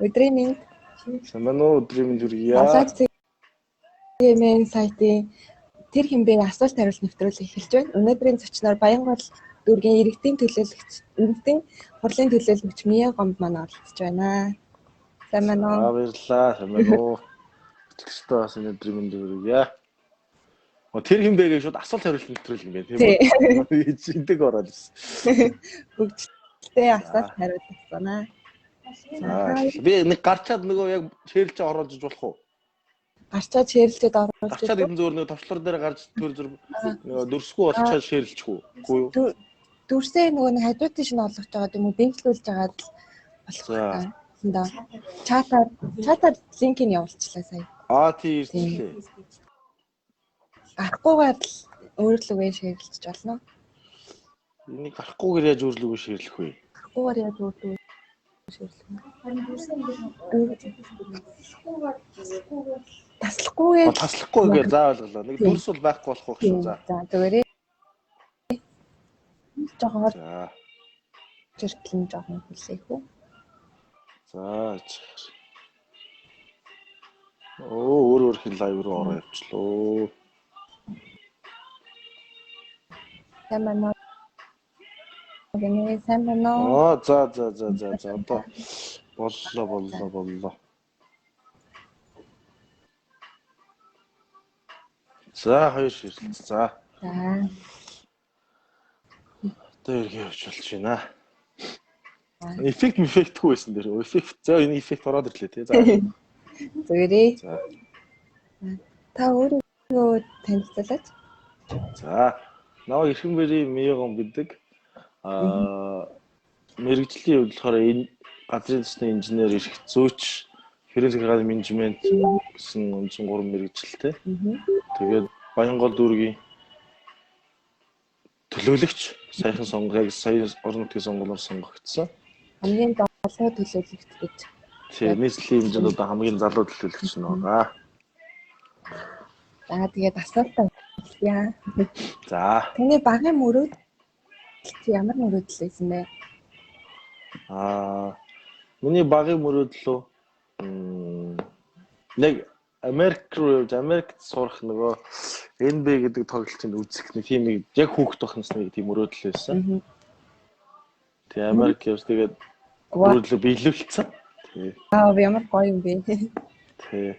Өдрийн мэнд. Сайн байна уу? Өдрийн мэнд хүргье. Болоод CMN сайтын тэр хинбэ асуулт хариулт нэвтрүүлэг эхэлж байна. Өнөөдрийн зочноор Баянгол дүүргийн иргэдийн төлөөлөгч, иргэдийн хурлын төлөөлөгч Мия Гомб маань оролцож байна. Сайн байна уу? Баярлалаа. Сайн байна уу? Хөтлөгчдөө бас өнөөдрийн мэнд хүргье. Тэр хинбэ гэж шууд асуулт хариулт нэвтрүүлэг юм байна тийм үү? Чиндэг ороод ирсэн. Хөгжилтэй асуулт хариулт асууна. Би нэг гарчаад нөгөө яг шеэрлж оруулж болох уу? Гарчаад шеэрлжээд оруулж. Гарчаад энэ зүгээр нөгөө товчлуур дээр гарч төр зүр нөгөө дүрсгүй болчоод шеэрлчих үү? Үгүй юу? Дүрсээ нөгөө нэг хажуудын шинэ олгож байгаа юм уу? Дэмжлүүлж байгаад л болох та. Да. Чатаар линкийг явуулчлаа сая. Аа тий ирчихлээ. Гарахгүйгээр л өөрлөгөө шеэрлэж болно. Энийг гарахгүйгээр яаж өөрлөгөө шеэрлэх вэ? Гарахгүйгээр яаж өөрлөгөө шеэрлэх вэ? Таслахгүйгээр таслахгүйгээр за ойлголоо. Нэг дүрс бол байхгүй болох байх шүү. За. За зүгээрээ. Жохон чиртлэн жохон хүлээх үү? За. Оо өөр хин лайв руу ороо явчлаа. Сайн байна уу? Гэнэ сайн байна уу? Аа за одоо боллоо. За хоёр ширэлц. За. За. Одоо эргээ явж болж байна. Эффект эффектгүй байсан дээр. Эффект за энэ эффект ороод ирлээ тий. За. Зүгээрээ. За. Та өөрийгөө танилцуулаач. За. Намайг Эрхэмбэрийн Миягон гэдэг. Аа мэргэжлийн хувьд болохоор энэ газрын төсний инженер, эрх зүйч, хэрэг захиргааны менежмент гэсэн үндсэн 3 мэргэжилтэй. Тэгээд Баянгол дүүргийн төлөөлөгч, саяхан сонгог, сая орон нутгийн сонгуулиар сонгогдсон. Хамгийн залуу төлөөлөгч гэж. Тийм, нийслэлийн хэмжээнд одоо хамгийн залуу төлөөлөгч нь байгаа. За тэгээд асуултаа хэлье. За. Таны багын мөрөөдөл ямар мөрөөдөл байсан бэ? Аа, миний багын мөрөөдөл үү? Нэг Америк руу явж Америкт сурах нөгөө NBA гэдэг тоглолтыг үзэх нэг тийм нэг яг хүүхэд байх насны тийм мөрөөдөл байсан. Тэгээ Америк явж тэгээд мөрөөдлөө биелүүлсэн. Тий. Аа ямар гоё юм бэ? Тий.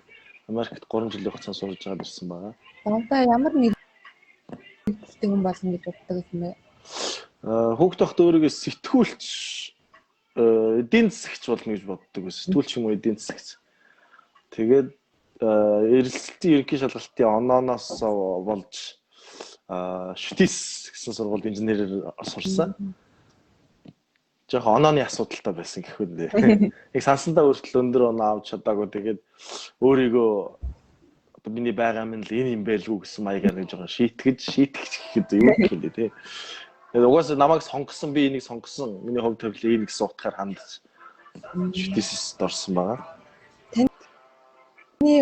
Америкт 3 жилийн хугацаанд сурж байгаад ирсэн байгаа. Одоо ямар мэргэжилтэй хүн болно гэж боддог юм бэ? Аа хүүхэд байхдаа өөрийгөө сэтгүүлч эдийн засагч болно гэж боддог байсан. Сэтгүүлч юм уу эдийн засагч. Тэгээд эрэлтийн ерөнхий шалгалтын онооноос болж ШТИС гэсэн сургуульд инженерээр сурсан. Жохон онооны асуудалтай байсан гэх үү. Яг сансандаа хүртэл өндөр оноо авч чадаагүй. Тэгээд өөрийгөө одоо миний байгаа юм л энэ юм байлгүй гэсэн маягаар нэг жохон шийтгэж гэхэд юу гэх юм бэ те. Тэгээд угаасаа намайг сонгосон, би энийг сонгосон. Миний хувь тавилан энэ гэсэн утгаар хандж ШТИС-д орсон байгаа. Таны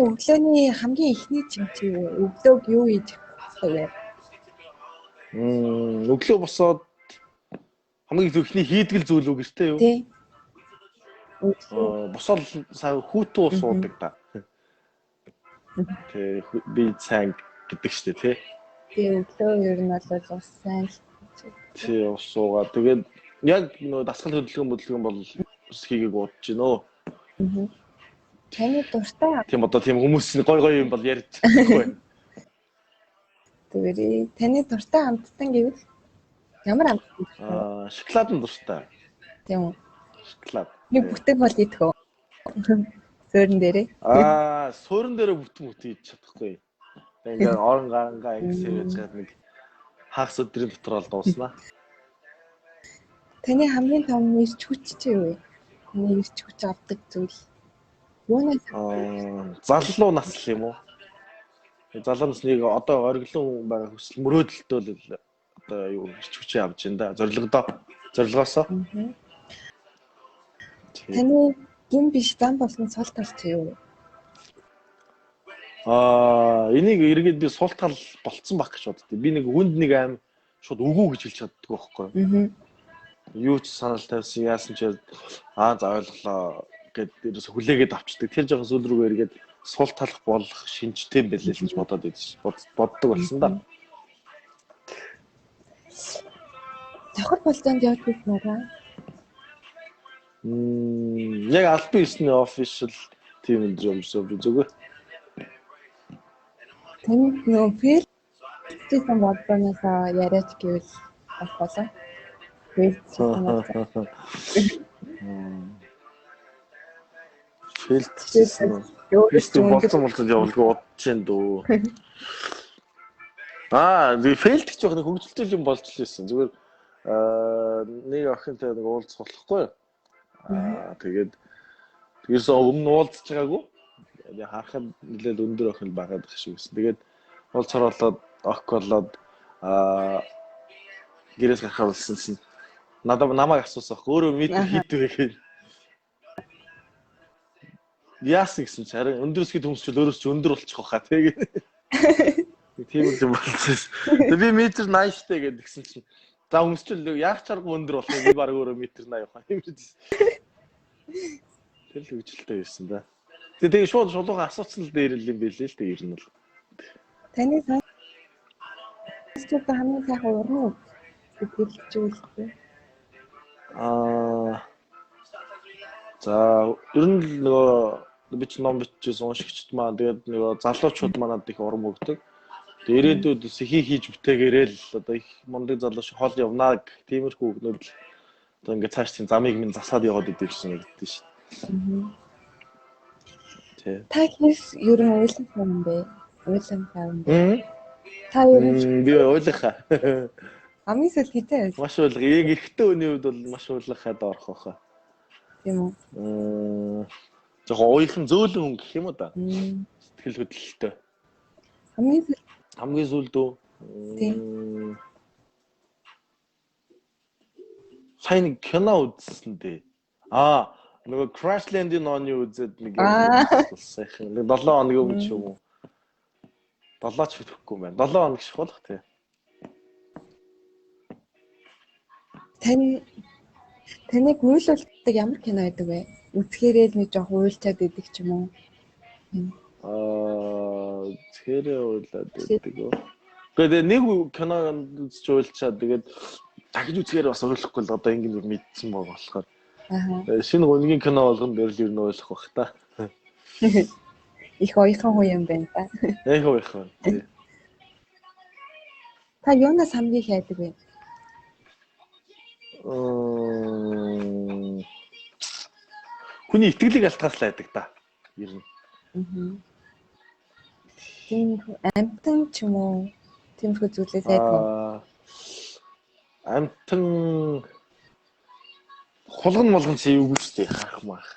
өглөөний хамгийн эхний чимч юу вэ? Өглөөг юу хийж авах вэ? Өглөө босоод хамгийн эхний хийдгэл зүйл үү гэртээ юу? Тий. Босоод сайн хүүтэн ус уудаг да. Тий, би сайн гэдэг штэ тий. Тий, өглөө ер нь бол ус сайн л. Тий, ус уугаа. Тэгээд яг нөгөө дасгал хөдөлгөөн бол ус хийгээг удаж гинөө. Таны дуртай. Тийм одоо тийм хүмүүс гой гой юм бол ярьж чадахгүй байна. Тэгвэрээ таны дуртай амттан гэвэл ямар амттан? Аа, шоколад нь дуртай. Тийм үү. Шоколад. Би бүтэн бол идэх үү? Суурин дээрээ. Аа, суурин дээрээ бүтэн мүт идэж чадахгүй. Тэгээ ингээ орон гарангаа ингэ сэрэж чад нэг хагас өдрийн дотор л дууснаа. Таны хамгийн том эрч хүч чи юу вэ? Таны эрч хүч авдаг зүйл. Юунаас? Залуу нас л юм уу? Залуу насныг одоо ориглон байгаа хүсэл мөрөөдөлтөө л одоо юу эрч хүчээ авч байна да. Зорилгодоо. Зорилгоосоо. Таны гин биш зам болсон сул тал чи юу вэ? Аа, энийг эргээд би сул тал болцсон баг гэж боддоо. Би нэг хүнд нэг аим шууд үгүй гэж хэлж чаддаггүй байхгүй. Юу ч санал тавьсан яасан ч аа за ойлголоо. Гэд ерөөсө хүлээгээд авчдаг. Тэр жоохон сүүл рүүгээ эргээд сул талах болох шинжтэй юм байлээ л гэж бодоод байсан. Боддог болсон да. Цохор болзоонд явж байсан уу? Яг албан ёсны official тийм юм юмсан би зүгээр. Танд нөө фейлжсэн болзооноос яриач гэвэл бас болоо. Фейлжсэн болзоо. Фейлжсэн. Болзон явуулгүй удаж юм дөө. Аа, би фейлдэх жоох нэг хөгжилтэй юм болж л байсан. Зүгээр нэг охинтой нэг уулзах болохгүй. Аа, тэгээд тэрээс өмнө уулзж байгаагүй. Харахад нэлээд өндөр охин байгаад байх шиг байсан. Тэгээд уулзахаар болоод ок болоод гэрээс гарахаар болсон чинь надад намайг асуусан. Өөрөө метр хэд вэ гэхээр яасан гэсэн чи харин өндөрс хэд хүмүүс ч өөрөөс ч өндөр болчих واخа тэгээ. Тийм юм болсон. Тэгээ би метр 80 штэ гэдэг гэсэн чинь за өмсчл яах чаргагүй өндөр болох юм би баг өөрөө метр 80 явах юм шиг. Тэр л хөгжилтэй байсан да. Тэгээ шууд шулуухан асуусан л дээр л юм байлээ л дээ ер нь бол. Таны сонсч байгаа хамгийн сайхан уран үг гэж хэлж Аа за ер нь л нөгөө би ч ном биччихсэн уншигчд маань тэгээд нөгөө залуучууд манад их урам өгдөг. Тэгээд ирээдүйд хий хийж бүтээгээрээ л одоо их мундаг залуу шиг хол явнаа гэх тиймэрхүү үгнүүд л одоо ингээд цааш тийм замыг минь засаад яваад идэв шиг санагддаг шүү дээ. Та хээс ер нь уйлан юм бэ? Уйлан юм бэ? Та ер нь би уйлахаа. Хамгийн сүүл хэдэн байв? Маш уйлга. Яг эрэгтэй хүний хувьд бол маш уйлахад орох байхаа. Тийм үү? Жохон уйлан зөөлөн хүн гэх юм уу да. Сэтгэл хөдлөлттэй. Хамгийн сүүлд үү? Тийм. Сайн нэг кино үзсэн дээ. Аа, нөгөө Crash Landing on You үзээд нэг сайхан. Нэг 7 хоногийн өмнө ч юм уу. 7 ч хөтөхгүй юм байна. 7 хоног шиг болох тий. Таныг уйлуулдаг ямар кино байдаг вэ? Үзэхээрээ л нэг жоох уйлчаад идэг ч юм уу? Аа, үзэхээрээ уйлаад идэг үү? Тэгээд нэг кино үзэж уйлчаад тэгээд дахиж үзэхээр бас уйлахгүй л одоо ингэ мэдсэн байгаа болохоор. Аа. Шинэ гунгийн кино болгон дээр л ер нь уйлах бах та. Их оёхон хүн юм байна та. Их оёхон. Та юунаас хамгийн их айдаг вэ? Хүний итгэлийг алдахаас л айдаг та. Ер нь. Тийм амтан ч юм уу? Тиймэрхүү зүйлээс айдаг уу? Амтан хулган молгон чи юугүй шүү дээ харах маах.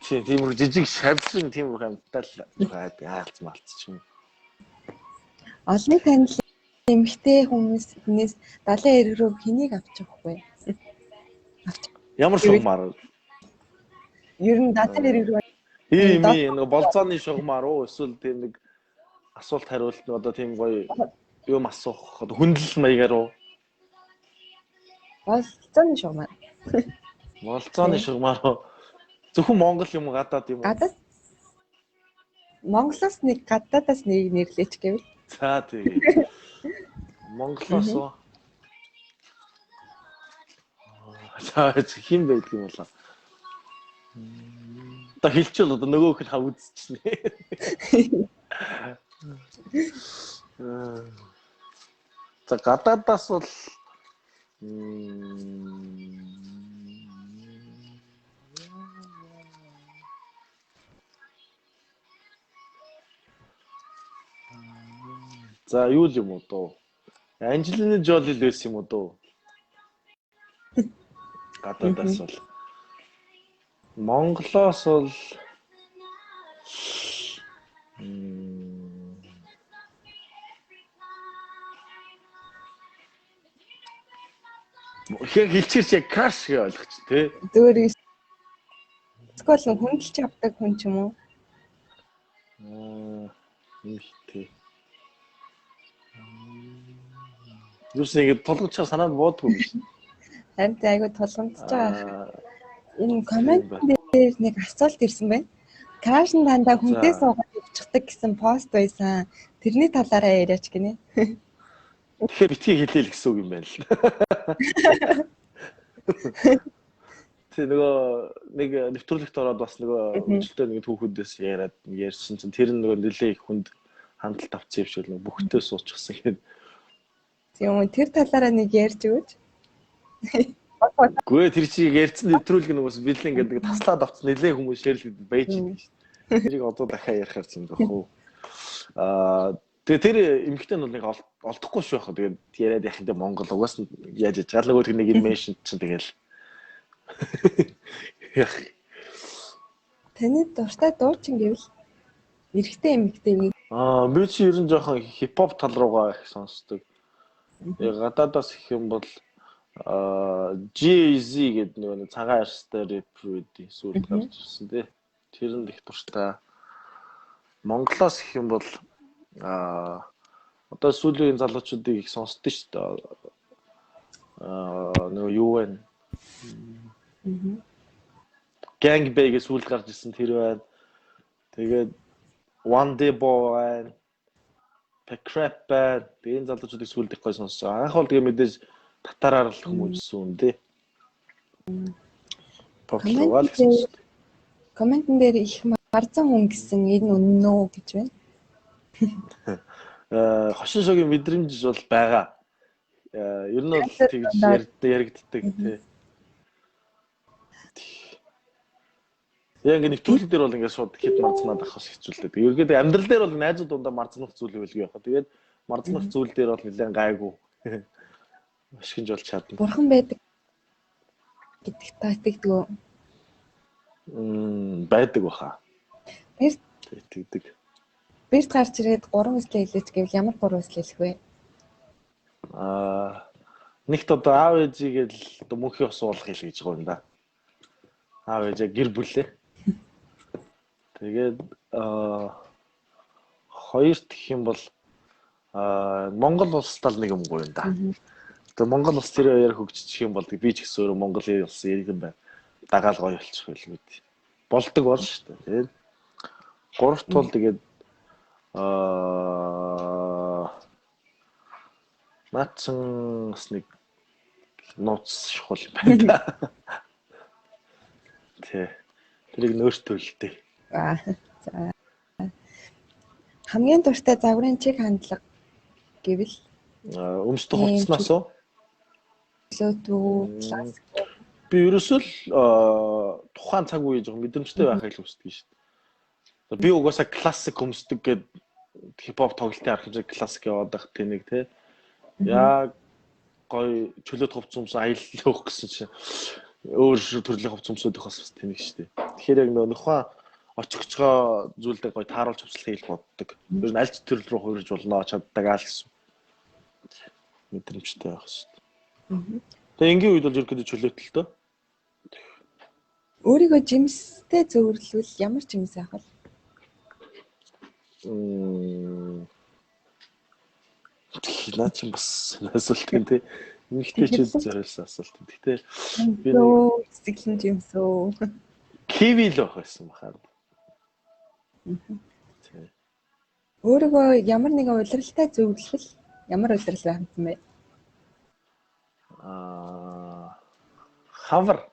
Тийм жижиг шавжин тийм амттай л айдаг хаалц малц ч юм. Олонний танил эмэгтэй хүнээс далайн эрэг рүү хэнийг авч явах вэ? Ямар шугамар? Ер нь далайн эрэг рүү ийм нэг болзооны шугамар уу эсвэл тийм нэг асуулт хариулт нь одоо тийм гоё юм асуух одоо хүндлэл маягаар уу? Болзооны шугамар. Болзооны шугамар уу? Зөвхөн Монгол юм уу гадаад юм уу? Гадаад Монголоос нэг гадаадаас нэг нэрлээч гэвэл. За тэгээ. Монголоос уу? За хэн байдаг юм болоо? Одоо хэлчихвэл одоо нөгөөх нь хав үзчихнэ. За гадаадаас бол За юу л юм уу дөө? Анжелина Жоли л байсан юм уу дөө? Гадаадаас бол Монголоос бол Хэр хэлчихэр чи яг краш гэж ойлгоч тий. Зүгээр эсвэл хүндэлж авдаг хүн ч юм уу? Аа, тий. Юус нэг тулгамдчаар санаанд буудгүй юм шиг. Харин тий айгүй тулгамдж байгаа. Энэ коммент дээр нэг асуулт ирсэн байна. Crush нь дандаа хүнтэй суугаад явчихдаг гэсэн пост байсан. Тэрний талаараа яриач гинэ. Тэгэхээр битгий хэлээл гэсэн үг юм байна л. Тэг нөгөө нэг нэвтрүүлэгт ороод бас нөгөө үйлчлэлтэй нэг түүхүүдээс яриад ярьсан чинь тэр нөгөө нэлээ их хүнд хандлт авсан юм шиг л бүхтээ суучихсан гэдэг. Тийм тэр талаараа нэг ярьж өгөөч. Гүй тэр чиг ярьсан нэвтрүүлэг нь бас бэлэн ингээд нэг таслаад авсан нэлээ хүмүүс шеэрлээд байж байгаа шүү дээ. Тэрийг одоо дахиад ярихаар зэмдэх үү. Тэгээ тэр эмэгтэй нь бол нэг олдохгүй шүү яах. Тэгээд яриад яах юм бэ Монгол угаас нь яаж яж гал нөгөө тэр нэг меншн чинь тэгэл яах. Таны дуртай дуучин гэвэл эрэгтэй эмэгтэй нэг. Би чи ер нь жоохон хипхоп тал руугаа их сонсдог. Тэгээ гадаадаас гэх юм бол Jay-Z гэдэг нэг цагаан арьстай рэпер үүдийн сүүлд гарч ирсэн тий. Тэр нь их дуртай. Монголоос гэх юм бол одоо сүүлийн залуучуудыг их сонсдоо шүү дээ. Нөгөө юу вэ? Gang Bang гэж сүүлд гарч ирсэн тэр байна. Тэгээд One Day Boy байна. Crap байна. Тэгээ энэ залуучуудыг сүүлд их гой сонссон. Анх бол тэгээ мэдээж татараар л хүмүүжсэн юм тий. Поплугал гэсэн. Комментэн дээр их марзан хүн гэсэн энэ үнэн үү гэж байна. Хошин шогийн мэдрэмж бол байгаа. Ер нь бол тэгж яригддаг тий. Яг ингэ нэвтрүүлэг дээр бол ингээд шууд хэд марзнаад авах бас хэцүү л дээ. Ерөнхийдөө амьдрал дээр бол найзууд дундаа марзнах зүйл байлгүй яах. Тэгээд марзнах зүйл дээр бол нэлээд гайгүй. Ашигж бол чадна. Бурхан байдаг гэдэгт та итгэдэг үү? Байдаг баха. Итгэдэг. Бэрт гарч ирээд 3 хүслээ хэлээч гэвэл ямар 3 хүслээ хэлэх вэ? Нэгт одоо аав ээжигээ л одоо мөнхийн ус уулгах хэл гэж байгаа юм да. Аав ээжээ гэр бүлээ. Тэгээд хоёрт гэх юм бол Монгол улс тал нэг юм гоё юм да. Одоо Монгол улс тэр хоёр хөгжчих юм бол би ч гэсэн өөрөө Монголын улсын иргэн байна. Дагаал гоё болчих байлгүй дээ. Болдог бол шүү дээ. Тэгээд гуравт бол тэгээд наадсан бас нэг нууц шухал юм байна да. Тэ. Тэрийг нөөштөө л дээ. За. Хамгийн дуртай загварын чиг хандлага гэвэл өмсдөх хувцснаас уу? Лөө классик. Би ерөөсөө л тухайн цаг үеийн жоохон мэдрэмжтэй байхыг л хүсдэг шүү дээ. Би угаасаа классик өмсдөг гээд хипхоп тоглолтын арга хэмжээ классик яваад байх тэнэг те. Яг гоё чөлөөт хувцас өмсөн аялал явах гэсэн чинь өөр төрлийн хувцас өмсөд их бас тэнэг шүү дээ. Тэгэхээр яг нөгөө нөхөн очихцгоо зүйлдээ гоё тааруулж хувцлахыг л боддог. Ер нь аль ч төрөл рүү хувирж болно чаддаг аа л гэсэн мэдрэмжтэй байх шүү дээ. Тэгээ энгийн үед бол ерөнхийдөө чөлөөт л дөө. Өөрийгөө жимстэй зөвөрлөвөл ямар жимс авах вэ? Наа чинь бас асуулт юм тий. Эмэгтэйчүүд зориулсан асуулт. Гэтэ би нэг сэтгэлэн жимс үү? Киви л байх байсан бахаа. Өөрийгөө ямар нэгэн улиралтай зөвлөвөл ямар улирал байх юм бэ? Хавар.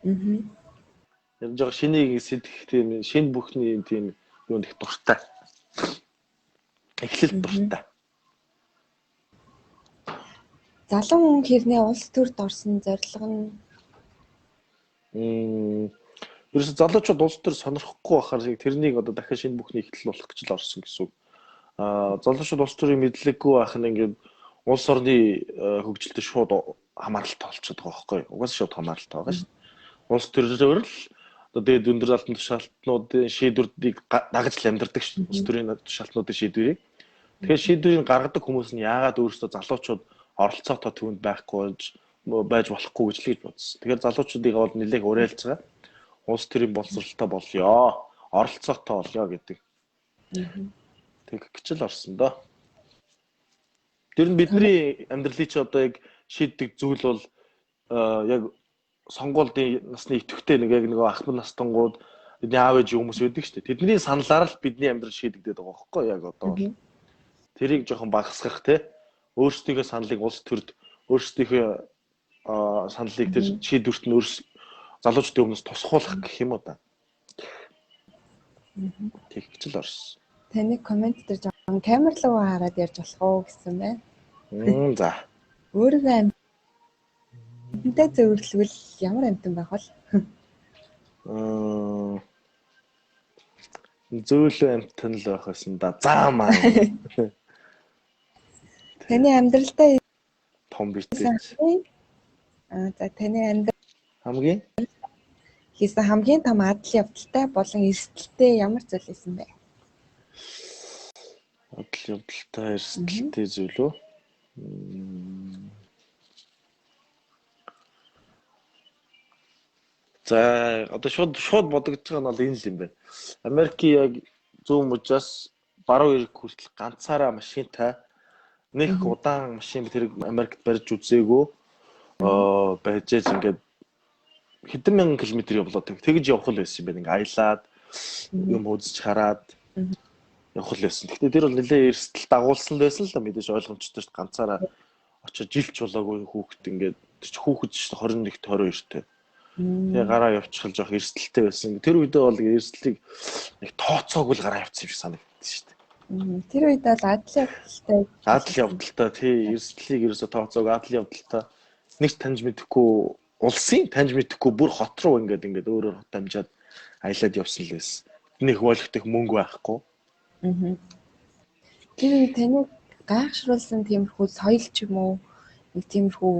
Яг жоо шинийг сэтгэх тийм шинэ бүхний тийм юунд их дуртай. Эхлэлд дуртай. Залуу хүн хэрнээ улс төрд орсон зорилго нь ерөөсө залуучууд улс төр сонирхохгүй байхаар тэрнийг одоо дахиад шинэ бүхний эхлэл болох гэж л орсон гэсэн үг. Залуучууд улс төрийн мэдлэггүй байх нь ингээд улс орны хөгжилтөд шууд хамааралтай болчиход байгаа байхгүй юу? Угаасаа шууд хамааралтай байгаа шүү дээ. Улс төрөөр л одоо дээд өндөр албан тушаалтнуудын шийдвэрийг дагаж л амьдардаг шүү дээ. Улс төрийн тушаалтнуудын шийдвэрийг. Тэгэхээр шийдвэрийг гаргадаг хүмүүс нь яагаад өөрсдөө залуучууд оролцоотой түүнд байхгүй байж болохгүй гэж л гэж бодсон. Тэгэхээр залуучуудыг бол нэлээх уриалж байгаа. Улс төрийн боловсралтай болёо, оролцоотой болёо гэдэг. Тэг гэж л орсон доо. Тэр нь бидний амьдралын чи одоо яг шийддэг зүйл бол яг сонгуульд насны идэвхтэй нэг яг нөгөө ахмад настангууд бидний аав ээж хүмүүс байдаг шүү дээ. Тэдний саналаар л бидний амьдрал шийдэгдээд байгаа байхгүй яг одоо бол. Тэрийг жоохон багасгах те. Өөрсдийнхөө саналыг улс төрд өөрсдийнхөө саналыг тэр шийдвэрт нь залуучдын өмнөөс тусгуулах гэх юм уу да. Тэгж л орсон. Таны коммент дээр жоохон камер руу хараад ярьж болох уу гэсэн байна. За. Өөрийгөө амьтантай зөвөрлөвөл ямар амьтан байх вэ? Зөөлөн амьтан л байх байсан да. За маа. Таны амьдралдаа том битэй. За таны амьдрал хамгийн хийсэн хамгийн том адал явдалтай болон эрсдэлтэй ямар зүйл байсан бэ? Адал явдалтай эрсдэлтэй зүйл үү? За одоо шууд бодогдож байгаа нь бол энэ л юм байна. Америкийн яг зүүн мужаас баруун эрэг хүртэл ганцаараа машинтай нэг удаан машин тэрэг Америкт барьж үзээгүй байж ээж ингээд хэдэн мянган километр явлаа. Тэгж явах л байсан юм байна. Ингээ аялаад юм үзэж хараад явах л байсан. Гэхдээ тэр бол нэлээ эрсдэл дагуулсан л байсан л да мэдээж ойлгомжтой шүү дээ. Ганцаараа очиж жилч болоогүй хүүхэд ингээд тэр чи хүүхэд шүү дээ 21-т 22-т. Тэгээ гараа явчихал жоох эрсдэлтэй байсан. Тэр үедээ бол эрсдлийг нэг тооцоогүй л гараа явчихсан юм шиг санагдсан шүү дээ. Тэр үед бол адал явдалтай. Адал явдалтай тий эрсдлийг ерөөсө тооцоогүй адал явдалтай нэг таньж мэдэхгүй улсын таньж мэдэхгүй бүр хот руу ингээд өөрөөр хот амжаад аялаад явсан л байсан. Нэг ойлгох мөнгө байхгүй. Тэр үед таныг гайхшруулсан тиймэрхүү соёл ч юм уу нэг тиймэрхүү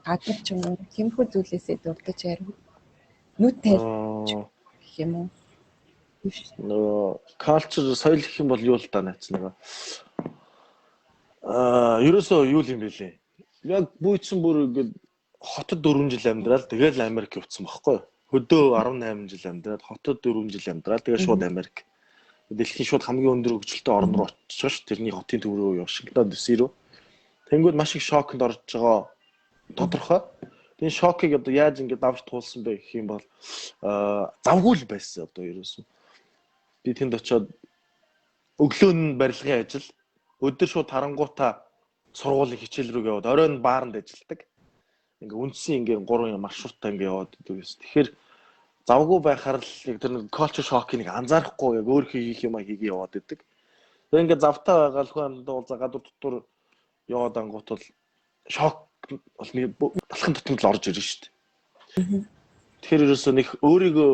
газар ч юм уу тиймэрхүү зүйлээсээ дурдж ярив. Нүд тайлж гэх юм уу? Нөгөө culture соёл гэх юм бол юу л да наац нөгөө ерөөсөө юу юм бэ лээ. Яг бүүцэн бүр ингээд хотод 4 жил амьдрал тэгэл Америк явцсан баггүй. Хөдөө 18 жил амьдраад хотод 4 жил амьдрал тэгээ шууд Америк. Дэлхийн шууд хамгийн өндөр хөгжилтэй орн руу очиж байгаа ш. Тэрний хотын төв рүү Вашингтон DC рүү. Тэнгүүд маш их шоконд орж байгаа тодорхой. Тэгээ шокыг одоо яаж ингэж давж туулсан бэ гэх юм бол завгүй л байсан одоо ерөөсөн. Би тэнд очиод өглөө нь барилгын ажил, өдөр шууд тарангуутаа сургуулийн хичээл рүү яваад оройн бааранд ажилладаг. Ингээ үндсэн ингээ 3 маршруттай ингээ яваад идэв гэсэн. Тэгэхээр завгүй байхаар л яг тэр нэг culture shock-ыг нэг анзаарахгүй яг өөр хийх юм а хийгээ яваад идэг. Тэгээ ингээ завтай байгаа л хүн амьд уулзаа гадуур дотор яваад ангуут бол шок бол нэг талхан тутамд л орж ирнэ шүү дээ. Тэгэхээр ерөөсөө нэг өөрийгөө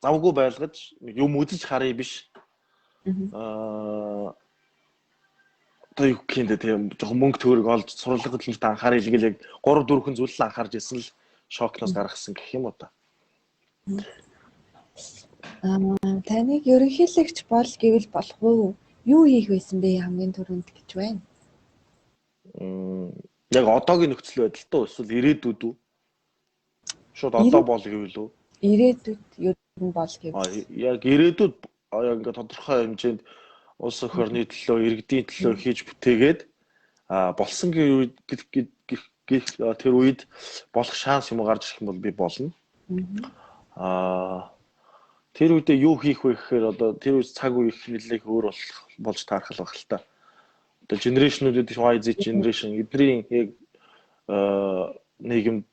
завгүй байлгаж нэг юм үзэж харъя биш. Одоо юу гэх юм бэ тийм жоохон мөнгө төгрөг олж сурлага хөдөлмөрт анхаарал илгээл яг 3 4 зүйл л анхаарч исэн л шокноос гаргасан гэх юм уу та. Таныг ерөнхийлөгч бол гэвэл болох уу? Юу хийх байсан бэ хамгийн түрүүнд гэж байна? Яг одоогийн нөхцөл байдал тоо эсвэл ирээдүйд үү? Шууд одоо бол гэвэл үү? Ирээдүйд ер нь бол гэвэл. Яг ирээдүйд яг ингээд тодорхой хэмжээнд улс орны төлөө, иргэдийн төлөө хийж бүтээгээд болсон гэх тэр үед болох шанс юм гарч ирэх юм бол би болно. Тэр үедээ юу хийх вэ гэхээр одоо тэр үед цаг үе их нэлээх өөр болж таарах л байх л та. Одоо генерашнуудад Y Z generation эдний яг нийгэмд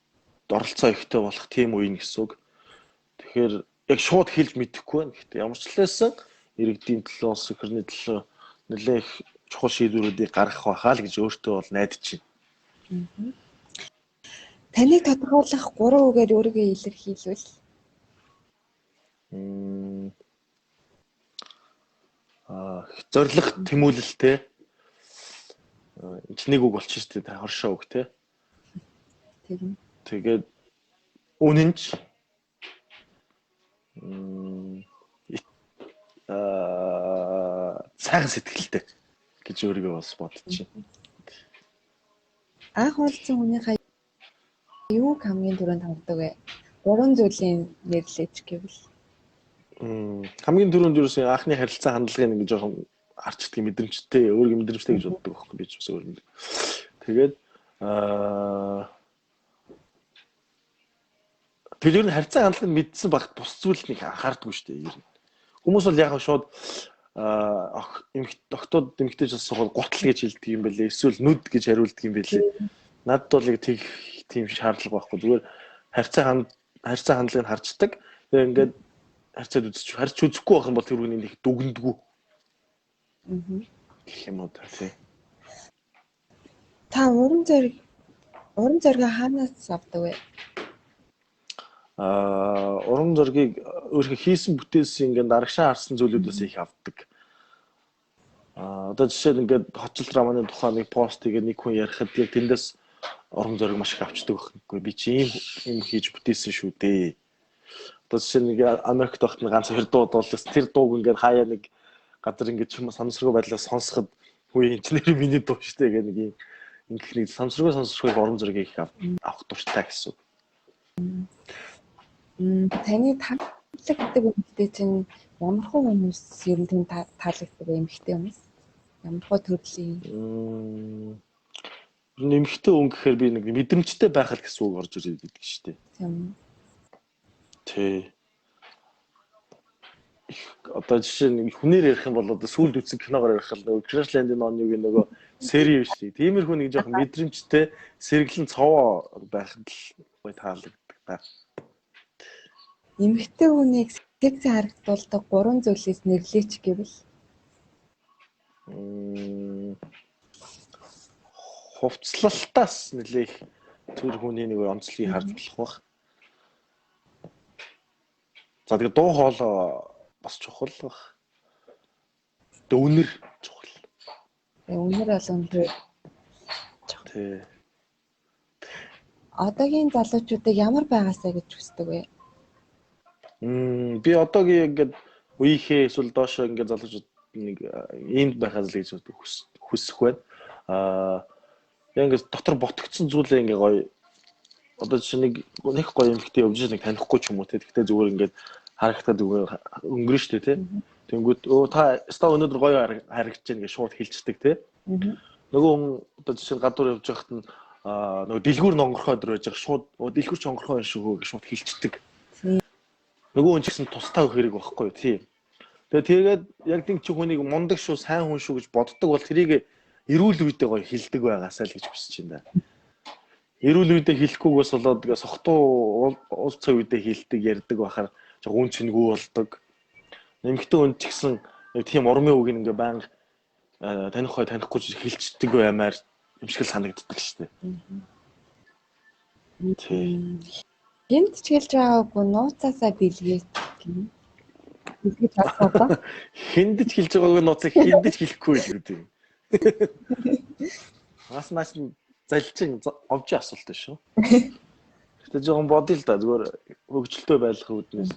оролцоо ихтэй болох тийм үе гэсэн үг. Тэгэхээр яг шууд хэлж мэдэхгүй байна. Гэхдээ ямар ч л байсан иргэдийн төлөө, улс орны төлөө нэлээх чухал шийдвэрүүдийг гаргах байхаа л гэж өөртөө бол найдаж байна. Таныг тодорхойлох 3 үгээр өөрийгөө илэрхийлвэл? Зорилго тэмүүлэлтэй. Энд нэг үг болчих шүү дээ, хоршоо үг те. Тийм. Тэгээд үнэнч сайхан сэтгэлтэй гэж өөрийгөө бас бодож байна. Анх уулзсан хүнийхээ юуг хамгийн түрүүнд хангдаг вэ? 3 зүйлийн нэрлэж гэвэл. Хамгийн түрүүнд ерөөсөө анхны харилцаа хандлагыг ингэ жоохон харчдаг мэдрэмжтэй, өөрийн мэдрэмжтэй гэж боддог байхгүй би ч бас өөр юм. Тэгээд Тэр ер нь харьцаа хандлагыг мэдсэн багт бус зүйл нэг анхаардаггүй шүү дээ. Ер нь. Хүмүүс бол яг шууд октод эмэгтэйч асуухад гутал гэж хэлдэг юм бэлээ. Эсвэл нүд гэж хариулдаг юм бэлээ. Надад бол яг тийм шаардлага байхгүй. Зүгээр харьцаа хандлагыг харждаг. Тэгээ ингээд харьцаад үзчих. Харьц үзэхгүй байх юм бол тэр хүний нэг дүгнэдэггүй. Гэх юм уу та тий. Та урам зориг хаанаас авдаг вэ? Урам зоригийг өөрийнхөө хийсэн бүтээлсэн ингээд дарагшаа харсан зүйлүүдээс их авдаг. Одоо жишээ нь ингээд хочил драманы тухай нэг пост хийгээд нэг хүн ярихад яг тэндээс урам зориг маш их авчдаг байхгүй. Би чи ийм хийж бүтээсэн шүү дээ. Одоо жишээ нь нэг Америкт байхад ганц хоёр дуу дуулсан. Тэр дууг ингээд хаяа нэг газар ингээд чим санамсаргүй байдлаар сонсоход хүү энэ ч нэр миний дуу шүү дээ гэх нэг ийм ингэх нэг санамсаргүй урам зоригийг их авах дуртай гэсэн үг. Таны таалагддаг эмэгтэй чинь ямар хүмүүс ер нь таалагддаг эмэгтэй хүмүүс? Ямар төрлийн? Ер нь эмэгтэй хүн гэхээр би нэг мэдрэмжтэй байх л гэсэн үг орж ирээд байдаг шүү дээ. Тийм. Тий. Одоо жишээ нь хүнээр ярих юм бол одоо сүүлд үзсэн киногоор ярих л нөгөө Crash Landing on You-гийн нөгөө сери биш үү? Тиймэрхүү нэг жоохон мэдрэмжтэй сэргэлэн цовоо байхад л гоё таалагддаг та. Эмэгтэй хүнийг секси харагдуулдаг 3 зүйлээс нэрлээч гэвэл? Хувцлалтаас нэлээх тэр хүний нэг онцлогийг харж болох байх. За тэгээ дуу хоолой бас чухал байх. Тэгээ үнэр чухал. Тэгээ үнэр бол үнэр чухал. Тий. Одоогийн залуучуудыг ямар байгаасай гэж хүсдэг вэ? Би одоогийн ингээд үеийнхээ эсвэл доошоо ингээд залуучууд нэг иймд байхаас л гэж хүсэх байна. Яг ингээд дотор ботгдсон зүйлээ ингээд гоё одоо жишээ нэг гоё эмэгтэй явж нэг танихгүй ч юм уу те. Тэгтээ зүгээр ингээд харагдаад зүгээр өнгөрөн штэ те. Тэнгүүд өө та өстой өнөөдөр гоё харагдаж байна гэж шууд хэлчихдэг те. Нөгөө хүн одоо жишээ нь гадуур явж байхад нь нөгөө дэлгүүр нонгорхоо өдр байж байгаа шууд дэлгүүр ч онгорхоо юм шүү гэж шууд хэлчихдэг. Нөгөө хүн ч гэсэн тустай өгөх хэрэг байхгүй юу тийм. Тэгээд яг тийм чи хүнийг мундаг шүү, сайн хүн шүү гэж боддог бол тэрийг эрүүл үедээ гоё хилдэг байгаасай л гэж хүсэж байна да. Эрүүл үедээ хэлэхгүйгээс болоод тэгээ сохтуу уулзах үедээ хилдэг, ярьдаг байхаар жоо үн цэнгүй болдог. Нэмэгтэй хүн ч гэсэн яг тийм урмын үг ингээ байнга таних хой танихгүй ч хилчдэг баймаар юм шиг л санагддаг шүү дээ. Тийм. Хинт ч хэлж байгаагүй нууцаасаа бэлгээч гэнэ. Бэлгэж авах ба. Хинд ч хэлж байгаагүй нууцыг хинд ч хэлэхгүй л гэдэг юм. Бас нааш залчин овжи асуулт шүү. Гэтэ жоохон бодъё л да зүгээр хөгжилтэй байх үүднээс.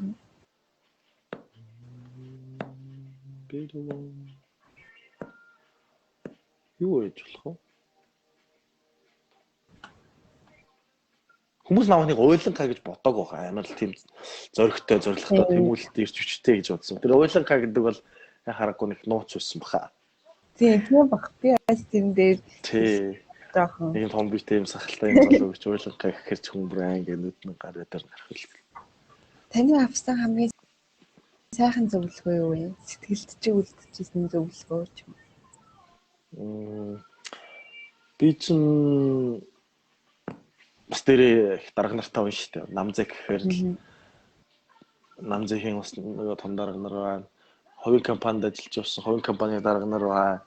Юу хийж болох вэ? Хүмүүс намайг нэг уйланхаа гэж бодоагүй байгаа. Амар л тийм зоригтой, зоригтой, тэмүүлэлт ирч хүчтэй гэж бодсон. Тэр уйланхаа гэдэг бол хараагүй нэг нууц байсан баха. Тийм, тийм бах. Би бас тэрэн дээр тий. Жоохон. Нэг том битэй юм сахалтай юм залуу гэж уйланхаа гэхэр ч хүн бүр айн гэнүүд нь гар дээр гарах л. Таны авсан хамгийн сайхан зөвлөгөө юу вэ? Сэтгэлд чи үлдчихсэн зөвлөгөө ч юм. Би чинь бас дээрээ их дарга нартай хүн шүү дээ. Намзэг гэхээр л Намзэхийн бас нөгөө том дарга нар байна. Хувийн компанид ажиллаж явсан хувийн компанийн дарга нар байна.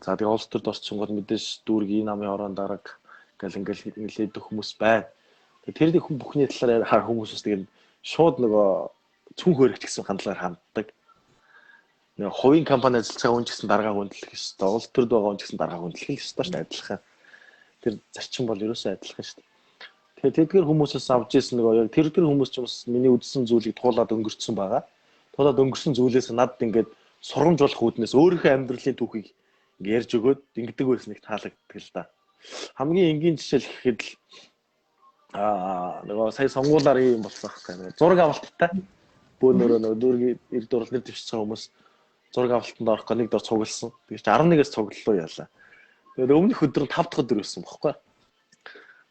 За тэгээ улс төрд орчингууд мэдээж дүүргийн намын ороон дарга гэл ингээл нэлээд хүмүүс байна. Тэгээ тэр хүн бүхний талаар хар хүмүүс бас тэгээ шууд нөгөө цүн хөөрөгч гэсэн хандлагаар ханддаг. Нөгөө хувийн компани ажиллаж байгаа хүн ч гэсэн даргаа хүндлэх ёстой. Улс төрд байгаа хүн ч гэсэн даргаа хүндлэх ёстой шүү дээ адилхан. Тэр зарчим бол ерөөсөө адилхан шүү дээ. Тэгэхээр тэдгэр хүмүүсээс авч ирсэн нөгөө яг тэр хүмүүс ч бас миний үзсэн зүйлийг туулаад өнгөрцөн байгаа. Туулаад өнгөрсөн зүйлээс надад ингээд сургамж болох үүднээс өөрийнхөө амьдралын түүхийг ингээд ярьж өгөөд ингэдэг байсан нэг таалагддаг л да. Хамгийн энгийн жишээ л гэхэд л нөгөө сая сонгуулаар юм болсон байхгүй. Зураг авалттай бөөнөрөө нөгөө дүүргийн эрд дурал нэр дэвшиж байгаа хүмүүс зураг авалтанд орохгүй нэг дор цугласан. Тэгэж 11-ээс цуглалуу ялаа. Тэгээд өмнөх өдөр нь 5 дахь өдөр байсан байхгүй.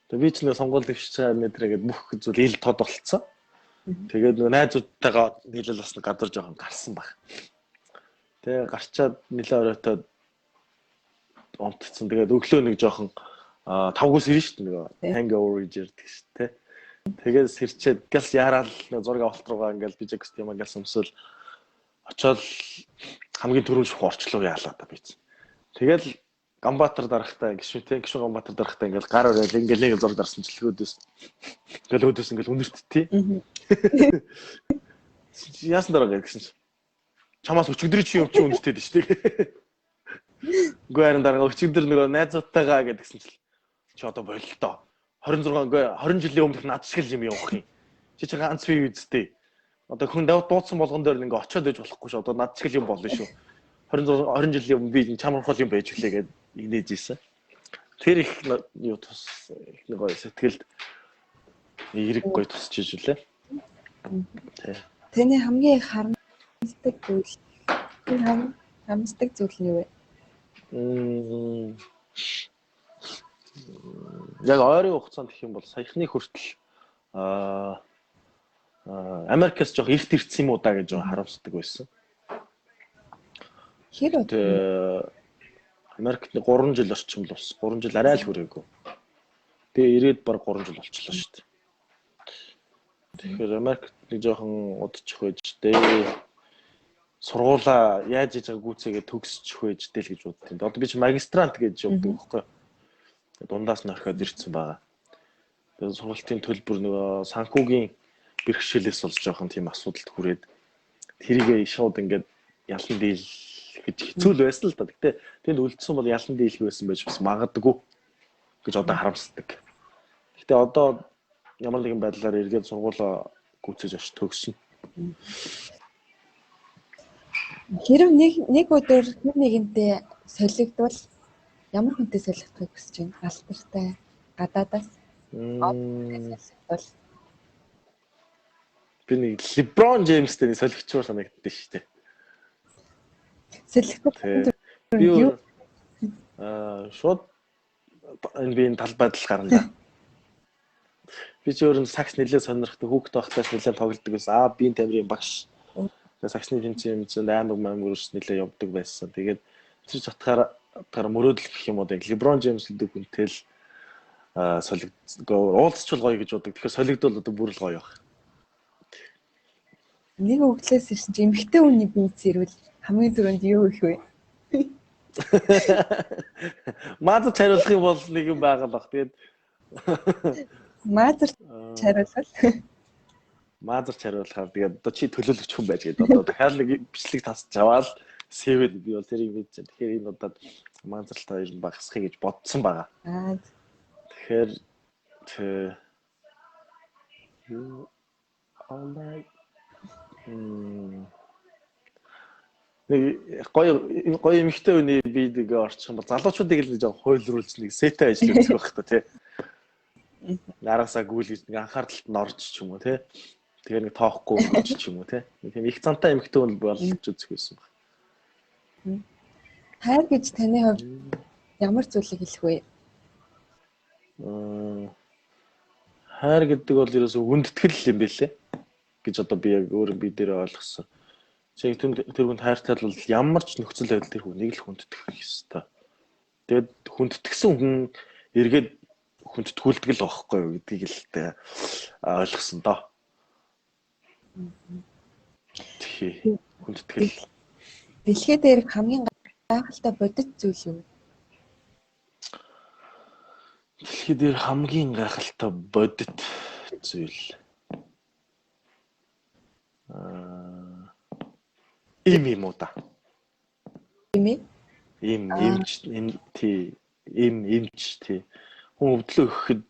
Тэгээ би ч нэг сонгуул дэвшиж байгаа мэдрээ гээд бүх зүйл ил тод болцсон. Тэгээд нөгөө найзуудтайгаа нийлэл бас гадар жоохон гарсан баг. Тэгээ гарчаад нэлээ оройтоод унтцсан. Тэгээд өглөө нэг жоохон тавгуус ирнэ шүү дээ, нөгөө hangover гэж ярьдаг шүү дээ. Тэгээд сэрчээд гялс яараал нэг зураг авалт руугаа ингээл би жакс юм ингээл өмсөөл очоод хамгийн түрүүн шүх орчлоо яалаа та би. Тэгэл Ганбаатар дарахтаа гişүн те гişүн Ганбаатар дарахтаа ингээл гар өрөөл ингээл нэг зураг дарсан ч өөдөөс ингээл өөдөөс ингээл үнэрттэй. Яасан дараа гэсэн чи чамаас өчигдөр чи юм чи үнэртэд шүү дээ. Үгүй харин дараа өчигдөр нөгөө найзуудтайгаа гэдгсэн чил чи одоо бололтоо 26 үгүй 20 жилийн өмнөх над шиг л юм явах юм. Чи чи ганц бие үсттэй. Одоо хүн дууцсан болгон дээр ингээ очиод байж болохгүй шүү. Одоо над шиг л юм болно шүү. 26 20 жилийн өмнө би чамрхол юм байж үлээ гэд инээж исэн. Тэр их юу тус их нэг гоё сэтгэлд эрэг гоё тусч иж үлээ. Тэ. Таны хамгийн их харамсдаг зүйл тэр харамсдаг зүйл нь юу вэ? Яг ойрын хугацаанд гэх юм бол саяхны хүртэл Америкаас жоох эрт ирсэн юм уу да гэж харамсдаг байсан. Хэр удаа? Америкт 3 жил орчим л болсон. 3 жил арай л хүрээгүй. Тэгээ ирээд баг 3 жил болчихлоо шүү дээ. Тэгэхээр Америкт нэг жоохон удчих байж дээ. Сургуулаа яаж хийж байгааг гүйцээгээ төгсчих байж дээ л гэж боддیں۔ Одоо би чи магистрант гэж явдаг байхгүй юу? Дундаас нь орхиод ирсэн байгаа. Тэгээ сургалтын төлбөр нөгөө санхүүгийн бэрхшээлээс болж жоохон тийм асуудалд хүрээд тэрийгээ шууд ингээд ялан дийл гэж хэцүү л байсан л да. Гэтэ тэнд үлдсэн бол ялан дийлэх байсан байж бас магадгүй гэж одоо харамсдаг. Гэтэ одоо ямар нэгэн байдлаар эргээд сургуулаа гүйцээж очиж төгснө. Хэрв нэг өдөр хэн нэгэнтэй солигдвол ямар хүнтэй солигдохыг хүсэж байна? Алдартай гадаадаас солигдвол би нэг LeBron James-тэй нэг солигдчихвол санагддаг шүү дээ. Солигдох би шууд энэ би энэ талбайд л гарна да. Би ч өөр нь сакс нэлээд сонирхдаг, хүүхэд байхдаа нэлээд тоглодог байсан. Аа биеийн тамирын багш. Тэгээ саксны тэмцээн юмцэнд аймаг маймаг нэлээд явдаг байсан. Тэгээд тэр чатгаар мөрөөдөл гэх юм уу LeBron James гэдэг хүнтэй л солигдгоо уулзчвал гоё гэж боддог. Тэгэхээр солигдвол одоо бүр л гоё байх. Нэг өглөөс ирсэн чи эмэгтэй хүний бие зэрвэл хамгийн түрүүнд юу их вэ? Маазар хариулах юм бол нэг юм байгаа л бах. Тэгээд маазар хариулвал маазар хариулахаар тэгээд одоо чи төлөөлөгч хүн байж гээд одоо дахиад нэг бичлэг тасч аваад сэвэд би бол тэрийг мэдсэн. Тэгэхээр энэ удаад маазралтай хоёр нь багасхыг гэж бодсон байгаа. Аа. Тэгэхээр you all night нэг гоё гоё эмэгтэй хүний биед ингээ орчих юм бол залуучуудыг л нэг жоо хуйлруулж нэг сетэ ажил үзэх байх та тий. Нараасаа гүйл гэж нэг анхааралт нь орж ч юм уу тий. Тэгэхээр нэг тоохгүй өнгөрч ч юм уу тий. Нэг тийм их цантай эмэгтэй хүн болж үзэх байсан баг. Хайр гэж таны хувьд ямар зүйлийг хэлэх вэ? Хайр гэдэг бол ерөөсөө хүндэтгэл юм билээ гэж одоо би яг өөр би дээрээ ойлгосон. Чи тэр хүнд хайртай бол ямар ч нөхцөл байдал тэр хүнийг л хүндэтгэх ёстой. Тэгээд хүндэтгсэн хүн эргээд хүндэтгүүлдэг л байхгүй юу гэдгийг л ойлгосон доо. Тий. Хүндэтгэл. Дэлхий дээр хамгийн гайхалтай бодит зүйл юу? Дэлхий дээр хамгийн гайхалтай бодит зүйл. Им юм уу да. Им ээ? Им имч им тий им имч тий. Хүн өвдлөө өгөхөд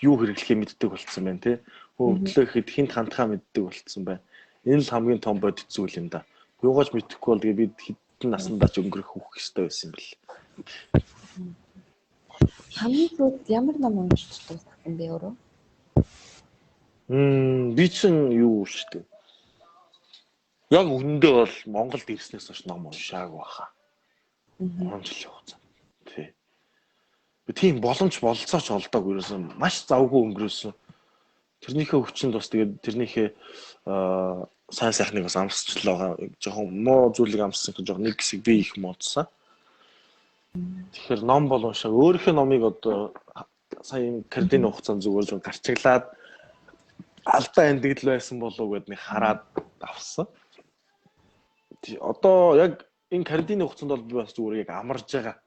юу хэрэглэхээ мэддэг болцсон байна тий. Хүн өвдлөө өгөхөд хинт хандхаа мэддэг болцсон байна. Энэ л хамгийн том бодит зүйл юм да. Юугаач мэдэхгүй бол тэгээ бид хэдэн насандаа ч өнгөрөх хүүх ёстой байсан юм бэл. Хамгийн сүүлд ямар ном уншиж дуусгасан бэ өөрөө? Би чинь юу шүү дээ. Яг үнэндээ бол Монголд ирснээс хойш ном уншаагүй баха. 3 жилийн хугацаанд. Тий. Би тийм боломж бололцооч олдоогүй ерөөсөн маш завгүй өнгөрөөсөн. Тэрнийхээ хүчинд бас тэгээд тэрнийхээ сайн сайхныг бас амсчлаа байгаа. Жохон муу зүйлийг амссан гэж жохон нэг хэсэг би их муудсан. Тэгэхээр ном бол уншаа. Өөрийнхөө номыг одоо сая энэ карантин хугацаанд зүгээр жохон гарчиглаад алдаа эндэгдэл байсан болов уу гэд нэг хараад авсан. Одоо яг энэ карантины хугацаанд бол би бас зүгээр яг амарж байгаа.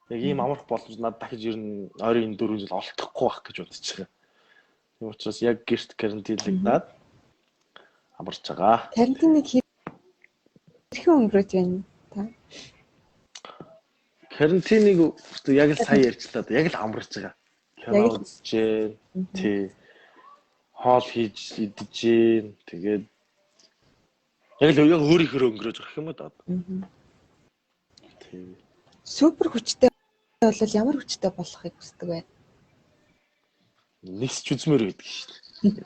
Яг ийм амарх боломж надад дахиж ер нь ойрын 4 жил олдохгүй байх гэж бодож байгаа. Тийм учраас яг гэрт карантинлагдаад амарч байгаа. Карантиныг хэрхэн өнгөрөөж байна та? Карантиныг яг л сая ярьчлаа. Яг л амарч байгаа. Кино үзжээ. Тий. Хоол хийж идэж. Тэгээд яг л яг өөрийнхөө өнгөрөөж байгаа юм да. Тий. Супер хүчтэй бол ямар хүчтэй болохыг хүсдэг вэ? Нисч үзмээр байдаг шүү дээ.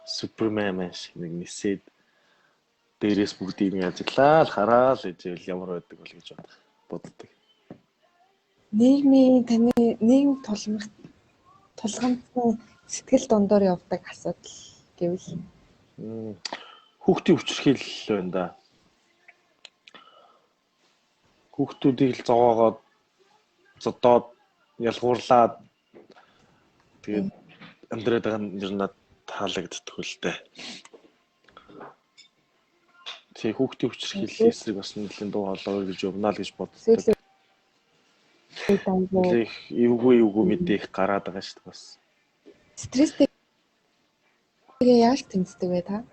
Супермен мэн шиг нэг нисээд дээрээс бүгдийг нэг ажиглаад хараал ижил ямар байдаг бол гэж боддог. Нийгмийн таны нийгэм тулгамдсан сэтгэл дундуур явдаг асуудал гэвэл хүүхдийн хүчирхийлэл байна да. Хүүхдүүдийг л зовоогоод зодоод ялгуурлаад тэгээд амьдраад байгаа нь ер нь надад таалагддаг л дээ. Тэг хүүхдийн хүчирхийллийн эсрэг бас нэлийн дуу хоолой гэж явна л гэж боддог. Их эвгүй мэдээ их гараад байгаа шүү дээ бас. Стресстэй яаж тэмцдэг вэ та?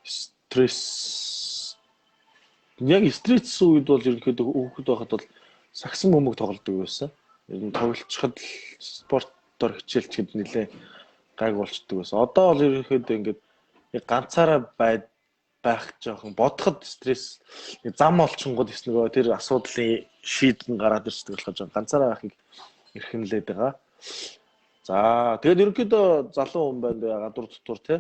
Стресс. Яг стресс үед бол ерөнхийдөө хүүхэд байхад бол сагсан бөмбөг тоглодог байсан. Ер нь тоглолцоход спортоор хичээлчихэд нэлээ гайг болчдөг байсан. Одоо бол ерөнхийдөө ингээд яг ганцаараа байх жоохон бодоход стресс зам олчингууд их нөгөө тэр асуудлын шийдэн гараад ирсдэг болохоор жоохон ганцаараа байхыг эрхэмлээд байгаа. За тэгээд ерөнхийдөө залуу хүн байна гадуур дотор тий.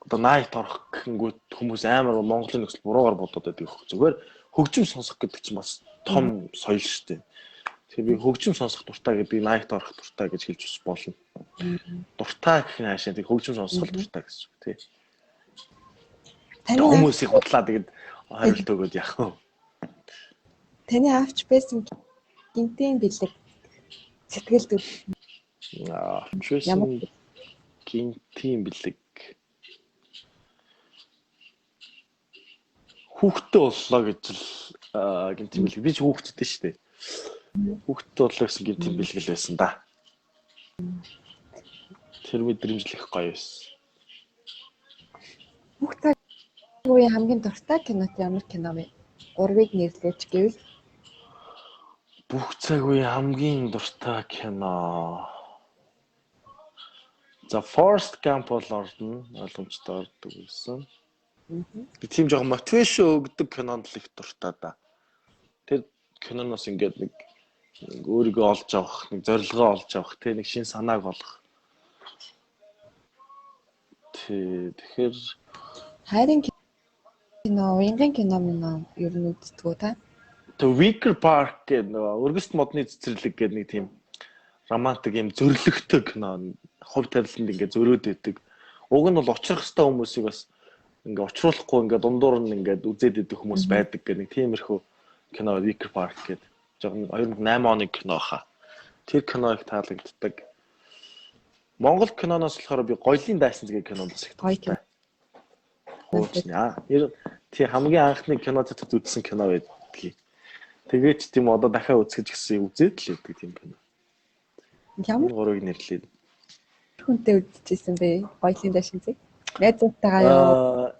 Одоо найт орох гэхэнгүүт хүмүүс амар Монголын нөхцөл буруугаар бодоод байдаг хөх. Зүгээр хөгжим сонсох гэдэг чинь бас том соёл шүү дээ. Тэгэхээр би хөгжим сонсох дуртай гэдэг би найт орох дуртай гэж хэлж бас болно. Дуртай гэх нь хаашаа тэг хөгжим сонсох дуртай гэсэн үг тий. Хүмүүсийг худлаа тэгээд хариулт өгөөд яах вэ? Таны авч байсан гинтийн бэлэг сэтгэл зүр. Авч байсан гинтийн бэлэг хүүхдтэй боллоо гэж л гинтийн бэлэг. Би ч хүүхдтэй шүү дээ. Хүүхдтэй боллоо гэсэн гинтийн бэлэг л байсан да. Тэр мэдрэмж л их гоё байсан. Бүх цаг үеийн хамгийн дуртай кинот ямар кино вэ? Гурвыг нэрлээч гэвэл бүх цаг үеийн хамгийн дуртай кино. За Forrest Gump бол орно, ойлгомжтой ордог байсан. Би тийм жоохон мотивашн өгдөг кинонд л их дуртай да. Тэр киноноос ингээд нэг өөрийгөө олж авах, нэг зорилгоо олж авах, тэ нэг шин санааг олох. Тэ тэгэхээр хайрын кино, уянгийн кино мөн ер нь үздэг үү та? The Wicker Park гэдэг нөгөө өргөст модны цэцэрлэг гэдэг нэг тийм романтик юм зөрлөгтэй кино. Хувь тавиланд ингээд зөрөөд өгдөг. Уг нь бол учрах ёстой хүмүүсийг бас ингээ учруулахгүй ингээ дундуур нь ингээд үзээд идэх хүмүүс байдаг гэх нэг тиймэрхүү кино Wicker Park гэдэг. Жохон 2008 оны кино хаа. Тэр кино их таалагддаг. Монгол киноноос болохоор би Гоёлын дайсан гэх кинонд бас их дуртай. Хуучны. Тий хамгийн анхны кино театрт үзсэн кино байдгийг. Тэгээд ч тийм одоо дахиад үзэх гэсэн үзээд л байдаг тийм кино. Ямар гурвыг нэрлээд. Хүнтэй үзчихсэн бэ? Гоёлын дайсан зэг. Найзуудтайгаа юу?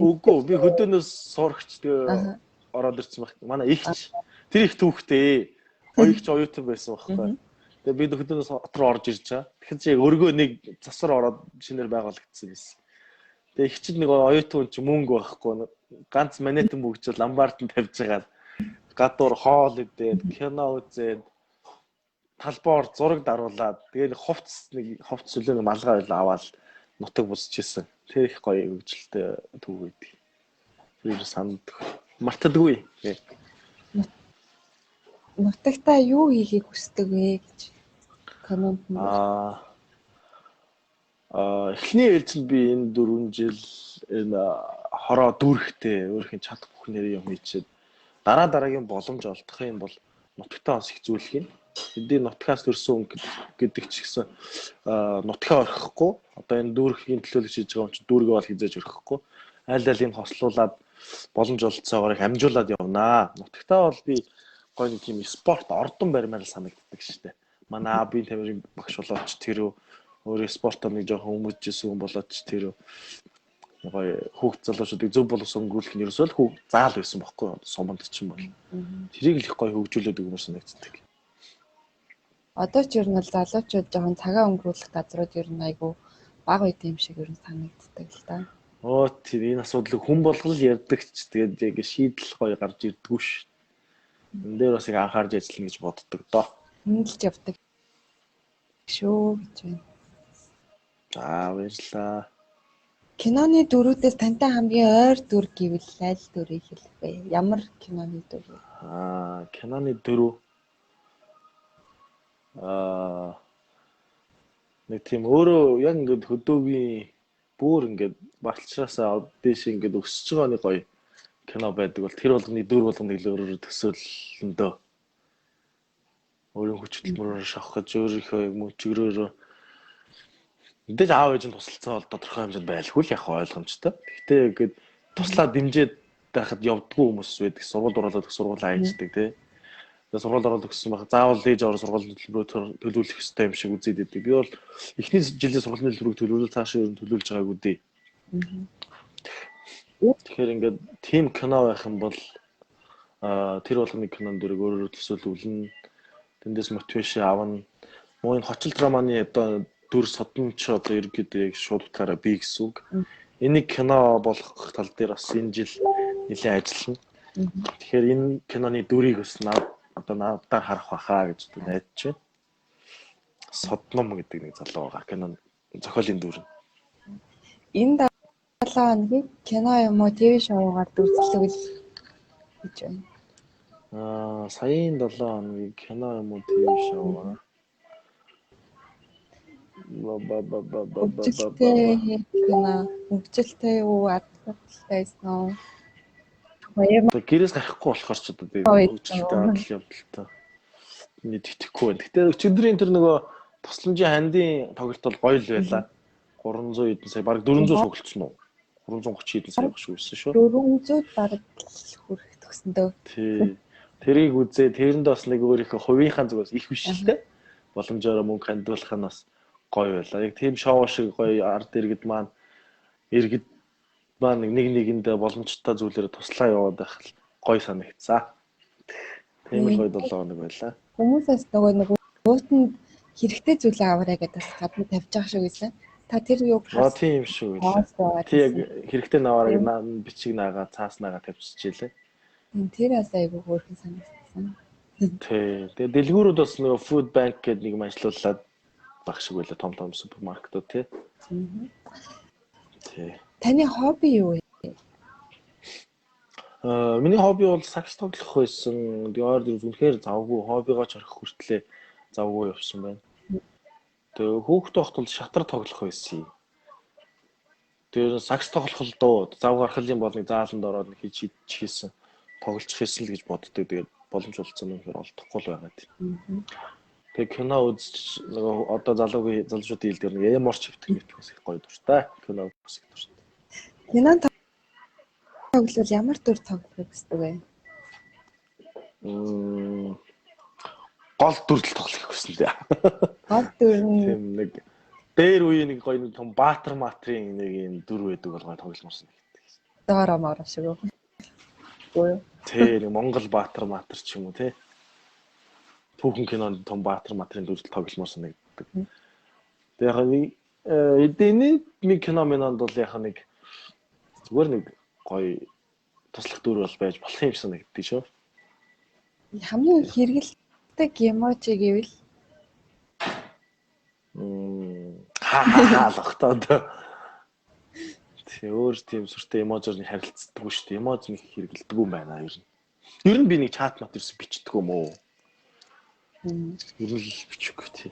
Үгүй би хөдөөнөөс сурагч тэгээ ороод ирсэн байх. Манай ихч тэр их түүхтэй. Хоёр ихч оюутан байсан байхгүй. Тэгээ би хөдөөнөөс хот руу орж ирж байгаа. Тэгэхээр чи яг өргөө нэг засвар ороод шинээр байгуулагдсан байсан. Тэгээ ихчид нэг оюутан хүн чи мөнгө байхгүй. Ганц манетэн бүгжэл ломбард нь тавьж байгаа. Гадуур хоол идээд, кино үзээд, талбоор зураг даруулаад тэгээ хувцс нэг хувцс өлөө малгай байл аваад нутаг бусчихсан. Тэр их гоё хөгжилтэй түүх байдаг. Тэр санд мартадаггүй. Нутагтаа юу хийхийг хүсдэг вэ гэж коммент нь. Эхний ээлжинд би энэ 4 жил энэ хороо дүүрхтэй өөрийнх нь чадах бүх нэрийн юм хийчихэд дараа дараагийн боломж олдох юм бол нутагтаа бас их зүйлх юм. Эдийн нутгаас төрсөн хүн гэдэг ч гэсэн нутгаа орхихгүй. Одоо энэ дүүрхийн төлөөлөгч хийж байгаа юм чи дүүргээ бол хизээж орхихгүй. Аль алийг хослуулад боломж олдсоогоор их амжуулаад явнаа. Нутагтаа бол би гоё нэг тийм спорт ордон барьмаар санагддаг шүү дээ. Манай аабын тамирын багш болоод ч тэр өөрөө спортоор нэг жоохон хүмүүжсэн хүн болоод ч тэр гоё хүүхд залуучуудыг зөв боловсон өнгөрүүлэх нь ерөөсөө л хүүхд заал байсан бохгүй суманд ч юм бол. Тэрийг л их гоё хөгжүүлээд өгмөр санагддаг. Одоо ч ер нь бол залуучууд жоохон цагаа өнгөрүүлэх газрууд ер нь айгүй бага байт юм шиг ер нь санагддаг л да. Оо тэр энэ асуудлыг хүн болгол ярьдаг ч тэгээд яг шийдэл гоё гарч ирдгүү ш. Энэ дээр бас их анхаарч ажиллана гэж боддог доо. Хөндлөж явдаг шүү гэж байна. За баярлалаа. Киноны дүрүүдээс тантай хамгийн ойр дүр гэвэл аль дүрийг хэлэх вэ? Ямар киноны дүр вэ? Киноны дүр нэг тийм өөрөө яг ингээд хөдөөгийн бүр ингээд балчраасаа дээш ингээд өсөж байгаа нэг гоё кино байдаг бол тэр болгоны дүр болгоныг л өөрөөр төсөөлөндөө. Өөрийн хүч хөдөлмөрөөр шавах гэж өөрийнхөө мөчгөрөөрөө мэдээж аав ээж нь тусалцсан бол тодорхой хэмжээнд байлгүй л яг ойлгомжтой. Гэхдээ ингээд туслаа дэмжиж байхад явдггүй хүмүүс байдаг. Сургуульд оруулаад сургууль хайждаг тий. Тэгээ сургуульд ороод өгсөн байх. Заавал ээж аваа сургуулийн төлбөрөөр төлөвлөх ёстой юм шиг үзээд байдаг. Би бол эхний жилийн сургуулийн төлбөрийг төлөвлөл цаашаа ер нь төлөвлөж байгаагүй дээ. Тэгэхээр ингээд тим кино байх юм бол тэр болгоны кинон дөрөг өөрөөр төсөөлүүлнэ. Тэндээс мотивашн авна. Мөн энэ хочил драманы одоо дүр содон ч одоо ерөнхийдөө яг шууд утгаараа би гэсэн үг. Энийг кино болгох тал дээр бас энэ жил нэлээд ажиллана. Тэгэхээр энэ киноны дүрийг бас одоо надаар харах байхаа гэж одоо найдаж байна. Содном гэдэг нэг залуу байгаа. Кино зохиолын дүр. Энэ 7 хоногийг кино юм уу ТV шоугаар дүрслэвэл гэж байна. Саяын 7 хоногийг кино юм уу ТV шоугаар Хөгжилтэй кино, хөгжилтэй юу, адалтай байсан уу? Гэрээс гарахгүй болохоор ч одоо би хөгжилтэй адал явдалтай нэг итгэхгүй байна. Гэтэ өчигдрийн тэр нөгөө тусламжийн хандын тоглолт бол гоё л байлаа. 300 хэдэн сая, бараг 400 цуглдсан уу? 330 хэдэн сая багш байсан шүү. 400 бараг хүрэх төгсөн дөө. Тий. Тэрийг үзээ, тэрэнд бас нэг өөрийнхөө хувийнхаа зүгээс их биш л дээ. Боломжоор мөнгө хандуулах нь бас гоё байлаа. Яг тийм шоу шиг гоё ард иргэд маань нэг нэгэндээ боломжтой зүйлээр туслаа яваад байх л гоё санагдсан. Тийм л гоё 7 хоног байлаа. Хүмүүсээс нөгөө нэг уутанд хэрэгтэй зүйлээ аваарай гэдээ бас гадна тавьж байгаа шиг байсан. Та тэр юуг харсан? Тийм шүү байлаа. Тий яг хэрэгтэй наваарай бичиг наагаа цаас наагаа тавьчихжээ лээ. Тэр бас айгүй хөөрхөн санагдсан. Тий. Тэгээ дэлгүүрүүд бас нөгөө food bank гэдэг нэг юм ажиллуулад баг шиг байлаа том том супермаркетууд тий. Тий. Таны хобби юу вэ? Миний хобби бол сакс тоглох байсан. Тэгээ ойр үнэхээр завгүй хоббигоо ч орхих хүртлээ завгүй явсан байна. Тэгээ хүүхэд байхад бол шатар тоглох байсан юм. Тэгээ сакс тоглох л доо. Зав гарах юм бол нэг зааланд ороод нэг хийж хийсэн тоглолцох хийсэн л гэж боддог. Тэгээд боломж олцсон юм хэрэг олдохгүй л байгаа тийм. Тэгээ кино үзэж нөгөө одоо залуугийн залуучуудын хэлдгээр нэг эморч хэвтэх мэт бас их гоё дуртай. Кино бас их дуртай. Кино тоглол ямар дүр тоглохыг хүсдэг вэ? Гол дүр л тоглохыг хүснэ дээ. Гол дүр нь тийм нэг дээр үеийн нэг гоё нэг том баатар матрын нэг юм дүр байдаг бол гоё тогломоор санагддаг. Доороо мороо шиг үү? Үгүй юу? Тий, нэг Монгол баатар матар ч юм уу тий. Түүхэн кинонд том баатар матрын дүрэл тогломоор санагддаг. Тэгээ яг нэг эдний нэг кино минонд бол яг нэг зүгээр нэг гоё туслах дүр бол байж болох юм санагддаг шүү. Хамгийн хэрэгэлдэг эможи гэвэл ха ха ха л ах та одоо. Тий, өөр тийм сүртэй эможоор нэг харилцдаггүй шүү дээ. Эмож нэг хэрэгэлдэггүй юм байна ер нь. Ер нь би нэг чат мат ерөөсө бичдэг юм уу? Ер нь л бичихгүй тий.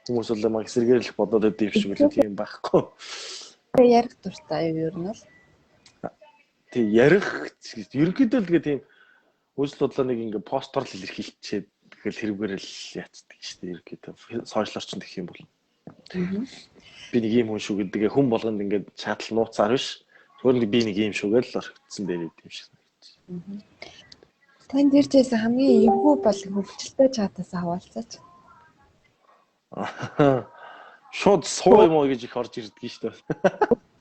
Хүмүүс бол маг эсрэгээр л бодоод байд юм шиг үлээ, тийм байхгүй. Тэгээ ярих дуртай юу ер нь бол? Тий, ярих ерөнхийдөө л тэгээ тийм үйлсэл бодлоо нэг ингээ постор л илэрхийлчихэд тэгэл тэрүүгээр л яцдаг шүү дээ ерөнхийдөө. Сошиал орчинд гэх юм бол. Би нэг юм хүн шүү гэдгээ хүн болгонд ингээд чатал нууцаар биш. Зүгээр нэг би нэг юм шүү гэж л орхигдсон дээр юм шиг санагдчих. Танд ирж байсан хамгийн эвгүй бол хөвгөлтэй чатаас хаваалцаач. Шууд суу юм уу гэж их орж ирдэг шүү дээ.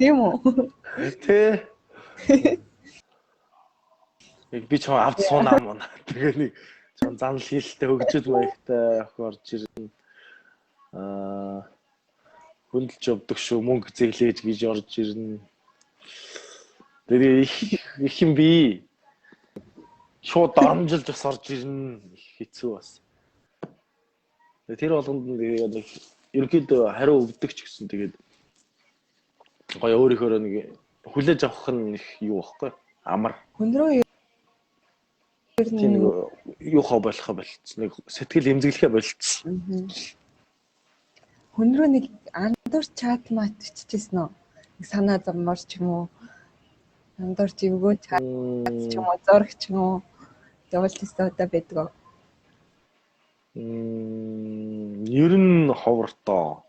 Тийм үү? Тэ. Яг би чам авд суунаа мөн. Тэгээ нэг чам занл хийлтэй хөгжил маягтай охин орж ирнэ. Аа хөндлөж явдаг шүү, мөнгө зэглээж гэж орж ирнэ. Тэгээ их юм би. Шууд доромжилж бас орж ирнэ. Их хэцүү бас. Тэр болгонд нь нэг ерөнхийдөө хариу өгдөг ч гэсэн тэгээд гоё өөрийнхөө нэг хүлээж авах нь их юу байхгүй амар. Хүн рүү ер нь юу хоо болохоо болцсон. Нэг сэтгэл эмзэглэхээ болцсон. Хүн рүү нэг андуур чат мат биччихсэн үү? Нэг санаа зовмор ч юм уу? Андуурч эвгүй чат ч юм уу, зураг ч юм уу? Явуулсан удаа байдаг уу? Ер нь ховортоо.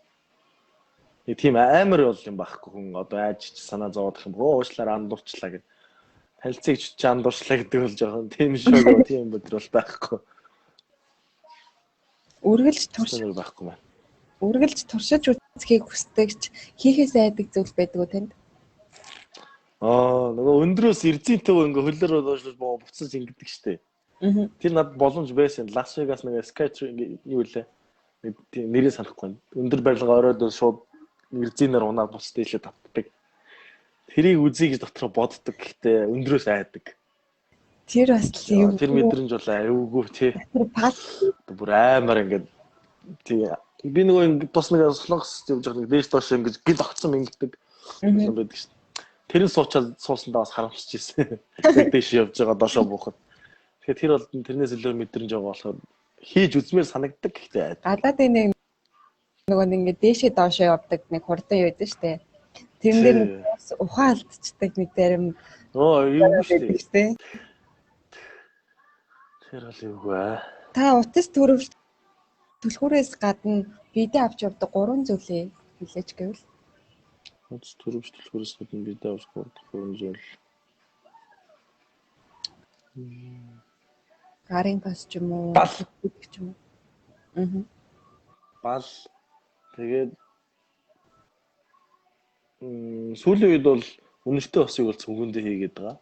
Нэг тийм амар бол юм байхгүй хүн одоо айж санаа зовоодох юм. Уушлаар андуурчлаа гэд. Танилцыг ч андуурчлаа гэдэг бол жоохон тийм шог тийм бодол бол байхгүй. Үргэлж турш байхгүй байна. Үргэлж туршиж үзхийг хүсдэг ч хийхээс айдаг зүйл байдаг уу танд? Аа, нөгөө өндрөөс эрзийн төв ингээ хөлөөр доошлож буцаж ингэдэг штэ. Тэр надад боломж байсан. Лас Вегас нэг Sky юу лээ. Нэг тийм нэрийг санахгүй. Өндөр барилга оройд шууд эрзийнээр унаад буц дээшээ татдаг. Тэрийг үзье гэж дотроо боддог. Гэхдээ өндрөөс айдаг. Тэр бас л юм. Тэр мэдрэмж бол аюугүй тий. Тэр пал бүр амар ингээд тий. Би нөгөө ингээд бас нэг солонгос явж байгаа нэг дээш доош ингээд гэл огцом ингэдэг юм байдаг шин. Тэр нь суучаад суусандаа бас харамсаж ирсэн. Дээш явж байгаа доошоо буухад. Тэгэхээр тэр бол тэрнээс илүү мэдрэмж байгаа болохоор хийж үзмээр санагддаг гэхдээ айдаг. Гадаадын нэг нөгөө нэг ингээд дээшээ доошоо явдаг нэг хурдан юу байдаг штэ. Тэрэн дээр бас ухаан алдчихдаг нэг зарим юу штэ. Тэр бол эвгүй аа. Та утас төрөвч түлхүүрээс гадна бидээ авч явдаг 3 зүйлээ хэлээч гэвэл. Утас төрөвч түлхүүрээс гадна бидээ авч явдаг 3 зүйл. Гарын пас ч юм уу, бал ч юм уу. Бал. Тэгээд сүүлийн үед бол үнэртэй осыг бол цүнхэндээ хийгээд байгаа.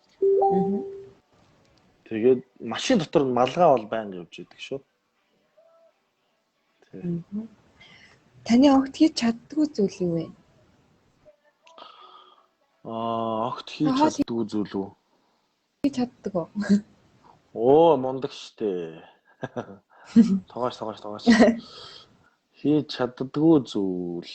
Тэгээд машин дотор нь малгай бол байнга явж идэг шүү. Таны огт хийж чаддгүй зүйл юу вэ? Аа, огт хийж чаддгүй зүйл үү? Хийж чаддаг уу? Оо, мундаг штэ. Тогоош. Хийж чаддгүй зүйл,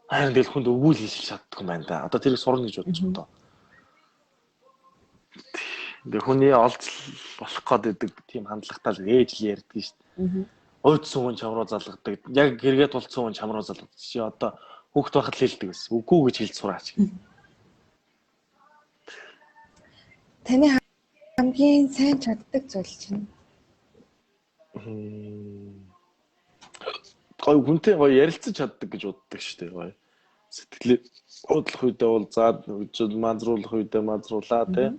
Харин тэгэл хүнд өвгүүл хийж чаддгүй юм байна да. Одоо тэрийг сурна гэж бодож байна доо. Тэгээ хүний олзол болох гээд байдаг тийм хандлагатай л ээж л ярьдаг шүү дээ. Уйдсан хүн чам руу залгадаг. Яг гэргээ тулцсан хүн чам руу залгадаг. Чи одоо хүүхд байхад л хэлдэг гэсэн. Үгүй гэж хэлж сураач гэх. Таны хамгийн сайн чаддаг зүйл чинь? Гоё хүнтэй гоё ярилцаж чаддаг гэж боддог шүү дээ. Гоё сэтгэлээ уудлах үедээ уулзаад, мазруулах үедээ мазруулаа тий.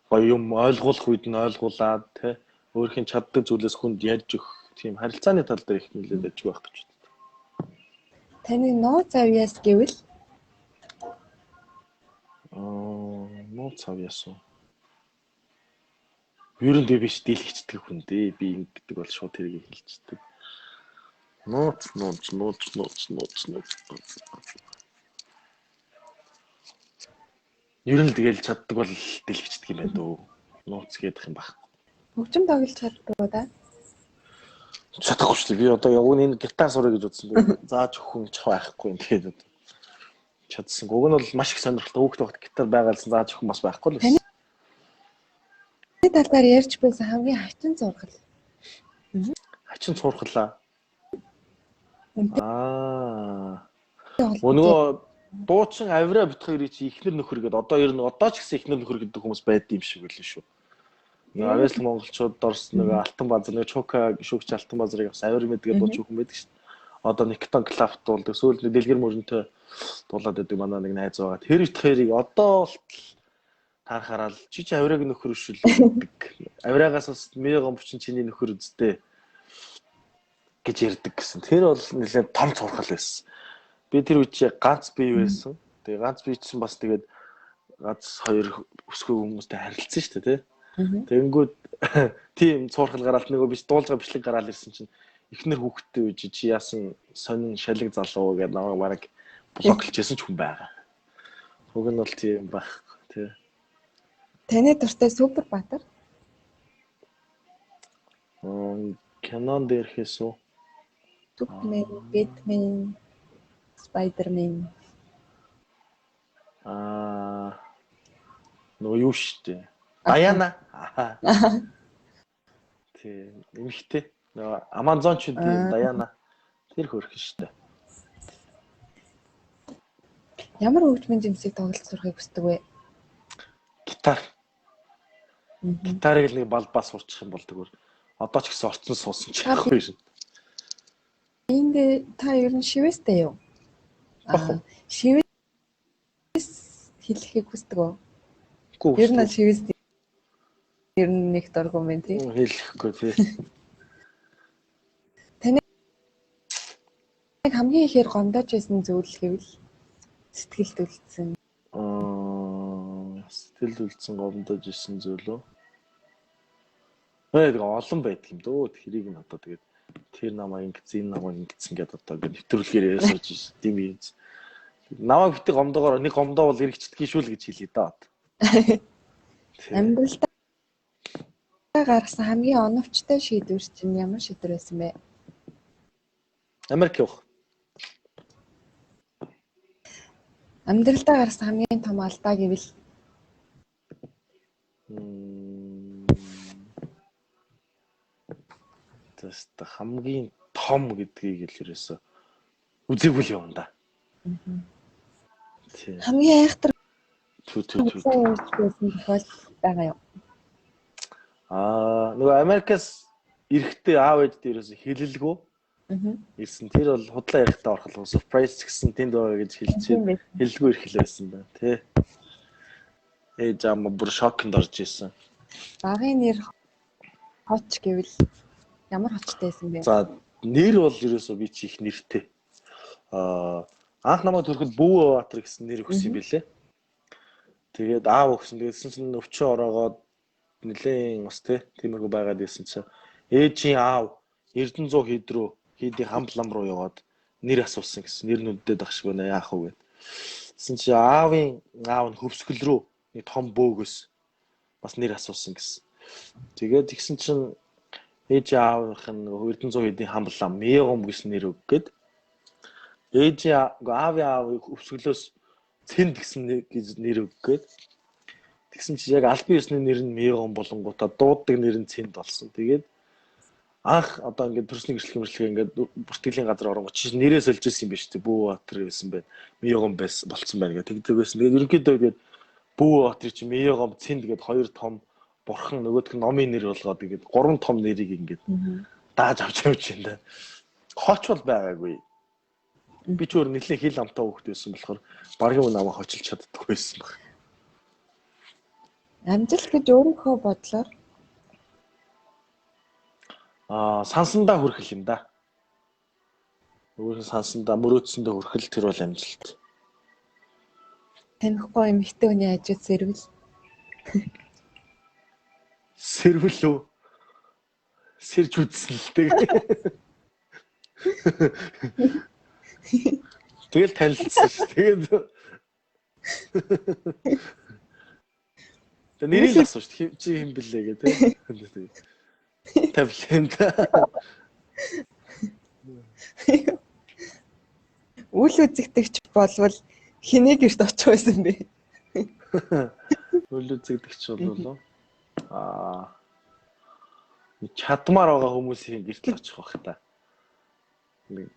Гоё юм ойлгуулах үед нь ойлгуулад тий. Өөрийнх нь чаддаг зүйлээс хүнд ярьж өгөх тийм харилцааны тал дээр их нэлээд ажиг байх гэж боддог. Таны нууц авьяас гэвэл? Нууц авьяас уу? Ер нь би биш дийлэгчдэг хүн дээ. Би ингэдэг бол шууд тэрийг хэлчихдэг. Нууц. Ер нь тэгэл чаддаг бол дийлэгчдэг юм байна дөө. Нууц гэдэг юм байхгүй. Хөгжим тоглож чаддаг уу да? Чадахгүй шүү дээ. Би одоо яг энэ гитар сурах гэж бодсон. Би зааж өгөх хүн ч байхгүй юм. Тэгээд одоо чадсан. Уг нь бол маш их сонирхолтой. Хүүхэд байхад гитар байгаалсан зааж өгөх хүн бас байхгүй л байсан. Таны талаар ярьж байсан хамгийн хачин зургал. Хачин цуурхлаа. Үнтэй Аа. холбоотой. Нөгөө дуучин авира бит хоёрыг чи ихнэр нөхөр гэдэг одоо ер нь одоо ч гэсэн ихнэр нөхөр гэдэг хүмүүс байд юм шиг байлээ шүү. Нөгөө авиаслан монголчууд дорс нөгөө алтан базар нөгөө чука шүүгч алтан базарыг бас авир мэдгээд дуучин хүн байдаг шүү дээ. Одоо Никтон Клапт дуулдаг. Сүүлд нэг дэлгэр мөрөнтэй дуулаад байдаг манай нэг найз байгаа. Тэр бит хоёрыг одоо болтол таарахаараа л чи авираг нөхөр шүү л гэдэг. Авирагаас бас мегон бучин чиний нөхөр үсттэй гэж ярьдаг гэсэн. Тэр бол нэлээд том цурхал байсан. Би тэр үед чи ганц бие байсан. Тэгээ ганц бие чинь бас тэгээд ганц хоёр өсгөө хүмүүстэй харилцсан шүү дээ, тий. Тэгэнгүүт тийм цуурхал гараал нөгөө биш дуулж байгаа бичлэг гараал ирсэн чинь эхнэр хүүхэдтэй үе чи яасан сонин шалиг залуу гэдэг намайг бараг блоклж байсан ч хүн байгаа. Уг нь бол тийм байхгүй, тий. Таны дуртай супер баатар? Кинон дээрхээс үү? Супермен, Бэтмен, Спайдермен. Аа нөгөө юу шүү дээ. Даяна. Тийм, эмэгтэй. Нөгөө Амазончуудын Даяна тэр хөөрхөн шүү дээ. Ямар хөгжмийн жимсийг тоглож сурахыг хүсдэг вэ? Гитар. Гитарыг л нэг балбаа сурчих юм бол тэгвэр одоо ч гэсэн орцсон суусан ч яахгүй юм. Энд та ер нь шивэстэй юу? Бах. Шивэс хэлэхийг хүсдэг үү? Үгүй. Ер нь шивэс ер нь нэг дургүй юм тий. Хэлэхгүй тий. Таны хамгийн ихээр гомдоож байсан зүйл гэвэл сэтгэлд үлдсэн. Сэтгэлд үлдсэн гомдоож исэн зүйл үү? Тэгээ олон байдаг юм дөө. Тэрийг нь одоо тэгээд тэр намайг ингэсэн, энэ намайг ингэсэн гэдээ одоо ингэ нэвтрүүлгээр яриа сууж шин. Тийм юм. Намайг бити гомдоогоор нэг гомдоо бол эргэждгийг шүү л гэж хэлье да. Амьдралдаа гаргасан хамгийн оновчтой шийдвэр чинь ямар шийдвэр байсан бэ? Америк явах. Амьдралдаа гаргасан хамгийн том алдаа гэвэл Тэст хамгийн том гэдгийг л ерөөсөө үзээгүй л юм да. Тийм. Хамгийн айхтар Түү түү түү. байсан тохиолдол байгаа юу? Аа нөгөө Америкаас эрэхтэй аав ээжд ерөөсөө хэлэлгүй ирсэн. Тэр бол худлаа ярихдаа орхол surprise гэсэн тэнд байгаа гэж хэлчихээд хэлэлгүй ирэх л байсан байна тий. Ээж аав бүр шоконд орж исэн. Багын нэр хоч гэвэл ямар хочтой байсан бэ? За нэр бол ерөөсөө би чи их нэртэй. Аа анх намайг төрөхөд Бүүэ Баатар гэсэн нэр өгсөн юм билээ. Тэгээд аав өгсөн. Тэгсэн чинь өвчөө ороогоод нэлээд бас тий тиймэрхүү байгаад исэн чинь ээжийн аав Эрдэнэзуу хийд рүү хийдийн хамблам руу яваад нэр асуусан гэсэн. Нэр нүддээд ах шиг байна яах вэ гэд. Тэгсэн чинь аавын аав нь хөвсгөл рүү нэг том бөөгөөс бас нэр асуусан гэсэн. Тэгээд тэгсэн чинь ээж аавынх нь Эрдэнэзуу хийдийн хамблам Мегом гэсэн нэр өггээд ээжийн аавын аав хөвсгөлөөс Цэнд гэсэн нэр өггээд тэгсэн чинь яг албан ёсны нэр нь Мегом болонгуудаа дууддаг нэр нь Цэнд болсон. Тэгээд анх одоо ингээд төрсний гэрчлэг мэрчлэгээ ингээд бүртгэлийн газар оронгоо чи нэрээ сольж ирсэн юм биш үү? Бүү Баатар байсан байна. Мегом байсан болцсон байна гэх тэгдэг байсан. Тэгээд ерөнхийдөө ингээд Бүү Баатар чи Мегом Цэнд гээд хоёр том бурхан нөгөөх нь номын нэр болгоод ингээд гурван том нэрийг ингээд дааж авч явж байна да. Хоч бол байгаагүй. Би ч өөр нэлээд хил амтаа хүүхэд байсан болохоор баргийн үн намайг хочилж чаддаггүй байсан баг. Амжилт гэж өөрийнхөө бодлоор сансандаа хүрэх юм да. Өөрийн сансандаа мөрөөдсөндөө хүрэх л тэр бол амжилт. Танихгүй эмэгтэй хүний ажил сэрвэл. Сэрвэл үү? Сэрж үзсэн л дээ. Тэгэл танилцсан шүү. Тэгээд тэ нэрийг л асууж шүү. Чи хэн блэ гэ тэ. Тавлаа юм да. Үл үзэгдэгч болвол хэний гэрт очих байсан бэ? Үл үзэгдэгч болвол чадмаар байгаа хүмүүсийн гэрт л очих байх та. Нэг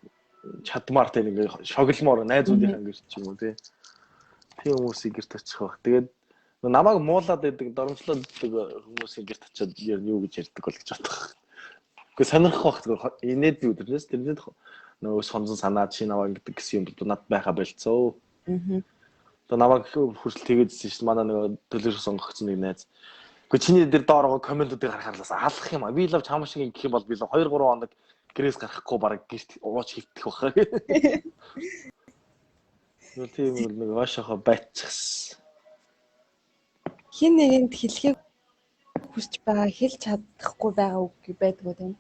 чадмаар те нэг шогломоор найзуудынхаа гэрт ч юм уу те. Тийм хүмүүсийн гэрт очих байх. Тэгээд намайг муулаад байдаг, доромжлоод байдаг хүмүүсийн гэрт очиод юу гэж ярьдаг бол гэж бодох. Гэхдээ сонирхох байх зүгээр инээдний өдрөөс тэрнээ нөгөө сонзон санаа чи наваа гэдэг гэсэн юм бол над байха болцоо. Одоо намайг хүртэл тэгээдсэн шин манай нөгөө төлөөрөх сонгогдсон нэг найз. Гэхдээ чиний дээр доор байгаа комментуудыг харахаар алах юм а. Би лав чам шиг ингэх юм бол би л 2 3 хоног гэрээс гарахгүй бараг гэрт ууч хөвтөх баха. Тэгвэл тийм бол нэг оошохо байцчихсан. Хин нэгэнд хэлхийг хүсч байгаа хэлж чадахгүй байгаа үг байдгүй тийм.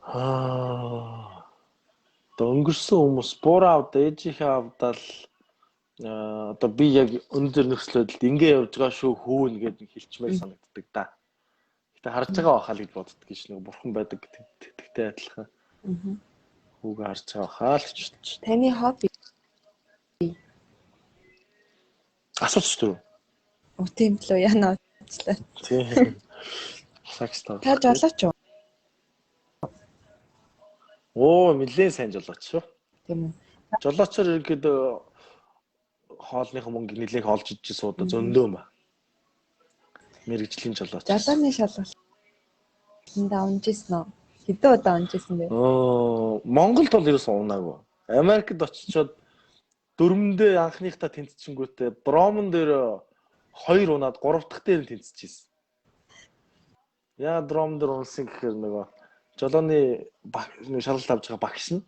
Одоо өнгөрсөн хүмүүс буураа авда ээжийнхээ авдаал одоо би яг өндөр нөхцөл байдалд ингэ явж байгаа шүү хүүн гэдэг хэлчмээр санагддаг да. Гэтэ харж байгаа байхаа л гэж боддог гэж нэг бурхан байдаг гэдэгтэй адилхан. Хүүгээ харж байгаа байхаа л гэж бодож. Таны хобби асууч түрүү. Оо тийм л үү яна уучлаа. Тийм. Сакс тав. Та жолооч уу? Оо, нэлээд сайн жолооч шүү. Тийм үү. Жолоочор ерөнхийдөө хоолныхоо мөнгө нэлээх олж иж суудаа зөндөө юм ба. Мэргэжлийн жолооч. Жолооны шалгалтанд унж исэн үү? Хэдэн удаа унж исэн бэ? Оо, Монголд бол ерөөсөн унаагүй. Америкт очичоод дөрмөндөө анхныхаа тэнцчихэнгүүтээ дромон дээр 2 унаад 3 дахь дээр нь тэнцчихсэн. Яа дром дээр унсан гэхээр нөгөө жолооны шалгалт авч байгаа багш нь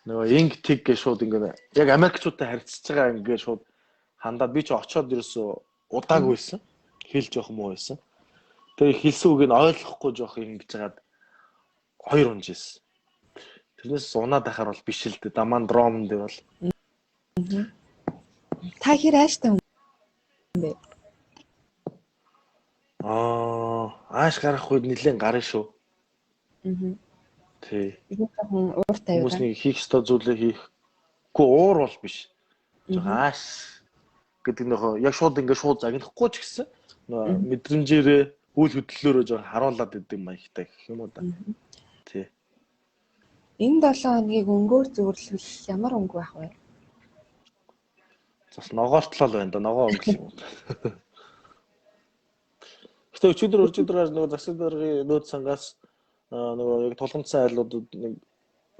нөгөө инг тэг гэж шууд ингээ яг америкчуудтай харьцаж байгаа ингээ шууд хандаад би ч очоод ерөөсөө удаагүй байсан. Хэл жоох муу байсан. Тэгээ хэлсэн үг нь ойлгохгүй жоох ингэж хагаад 2 унж ирсэн. Тэрнээс унаад байхаар бол биш л дээ. Даман дромон дээр бол. Та хэр ааштай хүн бэ? Ааш гарах үед нэлээд гарна шүү. Тий. Би жоохон уур тавиа. Хүмүүс нэг хийх ёстой зүйлээ хийхгүй уур бол биш. Жоохон ааш гэдэг нөхөө яг шууд ингээ шууд загнахгүй ч гэсэн нөгөө мэдрэмжээрээ үйл хөдлөлөөрөө жоохон харуулад идэв маягтай гэх юм уу да. Тий. Энэ 7 хоногийг өнгөөр зөвөрлөх ямар өнгө байх вэ? Бас ногоортлол байна да, ногоон өнгө юм. Гэтэ өчигдөр өржигдрээр нөгөө засаг даргын нөөц сангаас нөгөө яг тулгамдсан айлуудад нэг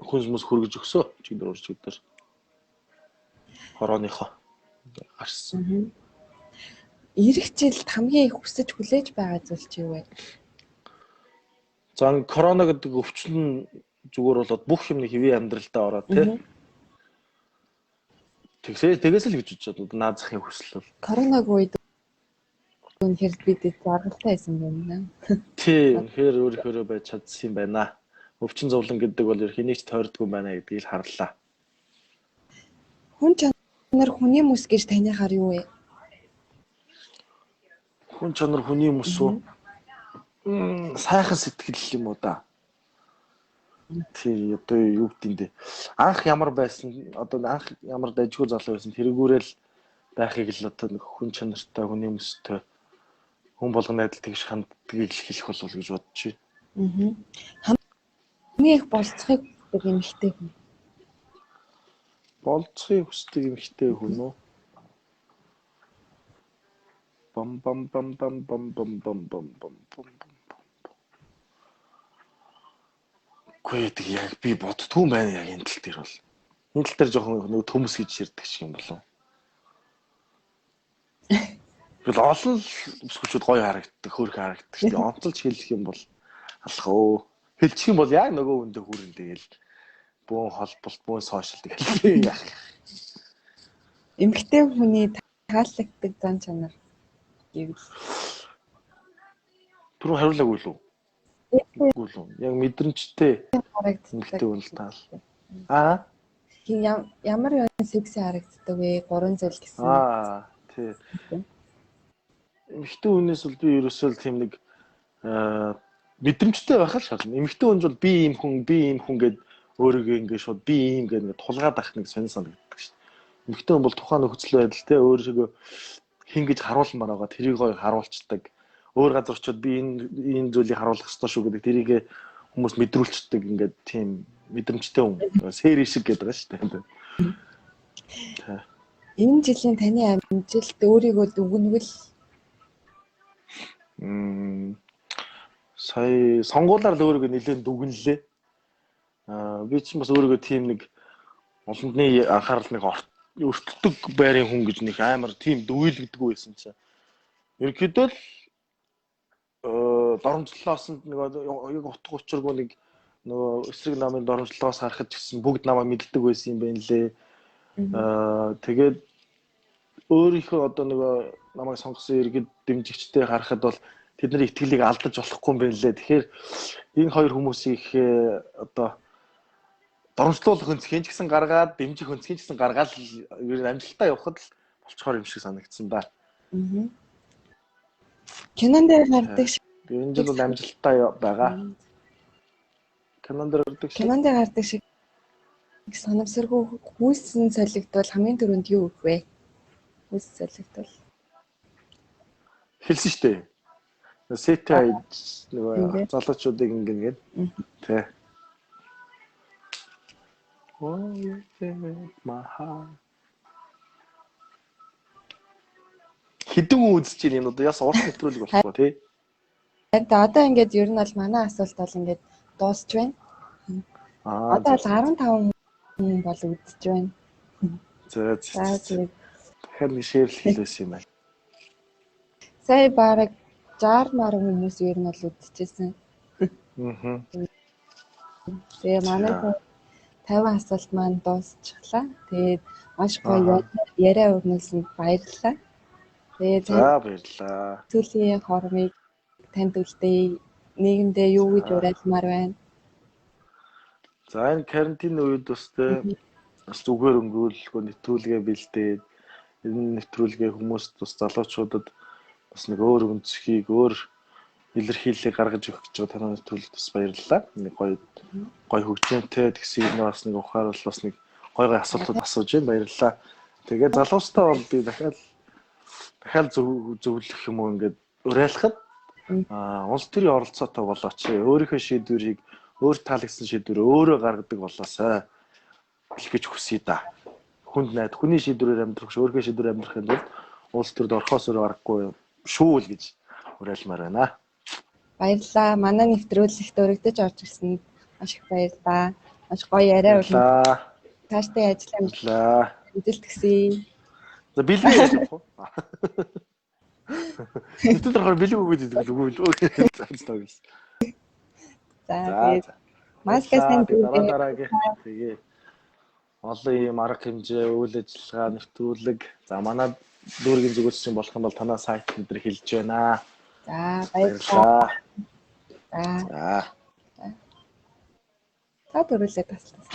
хүнс мэс хөргөж өгсөө. Өчигдөр өржигдөр. Хорооныхоо гарсан. Ирэх жилд хамгийн их хүсэж хүлээж байгаа зүйл чи юу вэ? За корона гэдэг өвчин зүгээр болоод бүх юм нэг хэвийн амьдралдаа ороод тий. Тэгсээс л гэж бодож наад захын хүсэл бол. Коронаг үед үнэхээр бид жаргалтай байсан юм байна. Тий, үнэхээр өөрийнхөө байж чадсан юм байна. Өвчин зовлон гэдэг бол ер хэнийг ч тойрдгүй байна гэдгийг л харлаа. Хүн чанар хүний мэс гэж таныхаар юу вэ? Хүн чанар хүний мэс үү? Сайхан сэтгэл юм уу да. Тий, одоо юу гэдэг юм бэ? Анх ямар байсан, одоо анх ямар дажгүй залуу байсан тэргүүрэл байхыг л одоо нэг хүн чанартай, хүний мэстэй хүн болгоны адил тэгш ханддгийг л хэлэх болов гэж бодож байна. Хамгийн их болцохыг хүсдэг эмэгтэй хүн. Болцохыг хүсдэг эмэгтэй хүн үү? Бам бам бам бам бам бам бам бам бам бам бам. Үгүй ээ, яг би боддгоо юм байна яг энэ тал дээр бол. Энэ тал дээр жоохон нэг төмс гэж ширдэг шиг юм болов. Тэгэл олон бүсгүүчүүд гоё харагддаг, хөөрхөн харагддаг шүү дээ. Онцолж хэлэх юм бол алах өө. Хэлчих юм бол яг нөгөө хүндээ хүрэн тэгэл бөөн холболт, бөөн сошиал тэгэл яах. Эмэгтэй хүний таалагддаг зан чанар гэвэл түрүү хариулаагүй л үү? Үгүй л үү. Яг мэдрэмжтэй эмэгтэй хүн л таал. Аа. Ямар юм секси харагддаг вэ? Гурван зүйл гэсэн. Аа, тий. Эмэгтэй хүнээс бол би ерөөсөө л тийм нэг Мэдрэмжтэй байх л шаардлага. Эмэгтэй хүн бол би ийм хүн, би ийм хүн гэд өөрийгөө ингээд шууд би ийм гэд ингээд тулгаад ах нэг сонин санагддаг шүү дээ. Эмэгтэй хүн бол тухайн нөхцөл байдал те өөрийгөө хин гэж харуулмаар байгаа тэрийг гоё харуулцдаг. Өөр газар очиод би энэ энэ зүйлийг харуулах ёстой шүү гэдэг тэрийг хүмүүс мэдрүүлцдэг ингээд тийм мэдрэмжтэй хүн. Сэр шиг гэдэг байгаа шүү дээ. Энэ жилийн таны амжилт өөрийгөө дүгнвэл сая сонгуулаар л өөрийгөө нэлээд дүгнэлээ. Би чинь бас өөрийгөө тийм нэг олондны анхаарал нэг өртдөг байрын хүн гэж нэг амар тийм дүгийлэгдэггүй байсан чинь. Ерөнхийдөө л доромжлолоос нь нэг яг утга учиргүй нэг нөгөө эсрэг намын доромжлолоос харахад ч гэсэн бүгд намайг мэддэг байсан юм байна лээ. Тэгээд өөрийнхөө одоо нөгөө намайг сонгосон иргэд дэмжигчтэй харахад бол тэдний итгэлийг алдаж болохгүй юм байна лээ. Тэгэхээр энэ хоёр хүмүүсийг одоо доромжлуулах өнцгийн ч гэсэн гаргаад, дэмжих өнцгийн ч гэсэн гаргаад ер нь амжилттай явхад л болцохоор юм шиг санагдсан да. Кинон дээр гардаг шиг. Энэ жил бол амжилттай байгаа. Кинон дээр гардаг шиг. Кинон дээр гардаг шиг санамсаргүй хүйсэн солигдвол хамгийн түрүүнд юу өгөх вэ? Хүйсэн солигдвол. Хэлсэн шүү дээ. Сэтэ нөгөө залуучуудыг ингэнэ гээд тий. Хэдэн хүн үзэж байна энэ одоо яс урт нэвтрүүлэг болохгүй тий. Тэгээд одоо ингээд ер нь бол манай асуулт бол ингээд дуусч байна. Одоо бол 15 хүн бол үзэж байна. За за. Тэгэхээр нэг шеэрлэх хэлсэн юм байна. Сая бараг 60 маран хүмүүс ер нь бол үзчихсэн. Тэгээ манай 50 асуулт маань дуусчихлаа. Тэгээд маш гоё яриа өрнүүлсэнд баярлалаа. Тэгээд за баярлалаа. Сүүлийн хормыг танд үлдээе. Нийгэмдээ юу гэж уриалмаар байна? За энэ карантин үед бас тэ бас зүгээр өнгөрүүлэхгүй нэвтрүүлгээ бэлдээд энэ нэвтрүүлгээ хүмүүст бас залуучуудад бас нэг өөр өнцгийг өөр илэрхийллийг гаргаж өгөх гэж байгаа танай нэвтрүүлэгт бас баярлалаа. Нэг гоё гоё хөгжимтэй тэгсийг нь бас нэг ухаарал бас нэг гоё гоё асуултууд асууж байна. Баярлалаа. Тэгээд залуустаа бол би дахиад зөвлөх юм уу ингээд уриалахад улс төрийн оролцоотой болооч. Өөрийнхөө шийдвэрийг өөр таалагдсан шийдвэр өөрөө гаргадаг болоосай гэж хүсье да. Хүнд найд хүний шийдвэрээр амьдрах ш өөрийнхөө шийдвэрээр амьдрахын тулд улс төрд орхоос өөр аргагүй шүү л гэж уриалмаар байна. Баярлалаа. Манай нэвтрүүлэгт өргөдөж орж ирсэнд маш их баярлалаа. Маш гоё яриа боллоо. Цаашдаа ажил амжилт хүсье. За бэлэг явах уу? Нэвтрүүлэг орохоор бэлэг өгөөд идэг үгүй л. За за. За тэгээд маска сайн дараа дараагийн тэгээ олон ийм арга хэмжээ, үйл ажиллагаа, нэвтрүүлэг. За манай дүүргийн зүгээс чинь болох юм бол танай сайт энэ хэлж байна. За баярлалаа. За. За. Та дөрүлээ таслаа.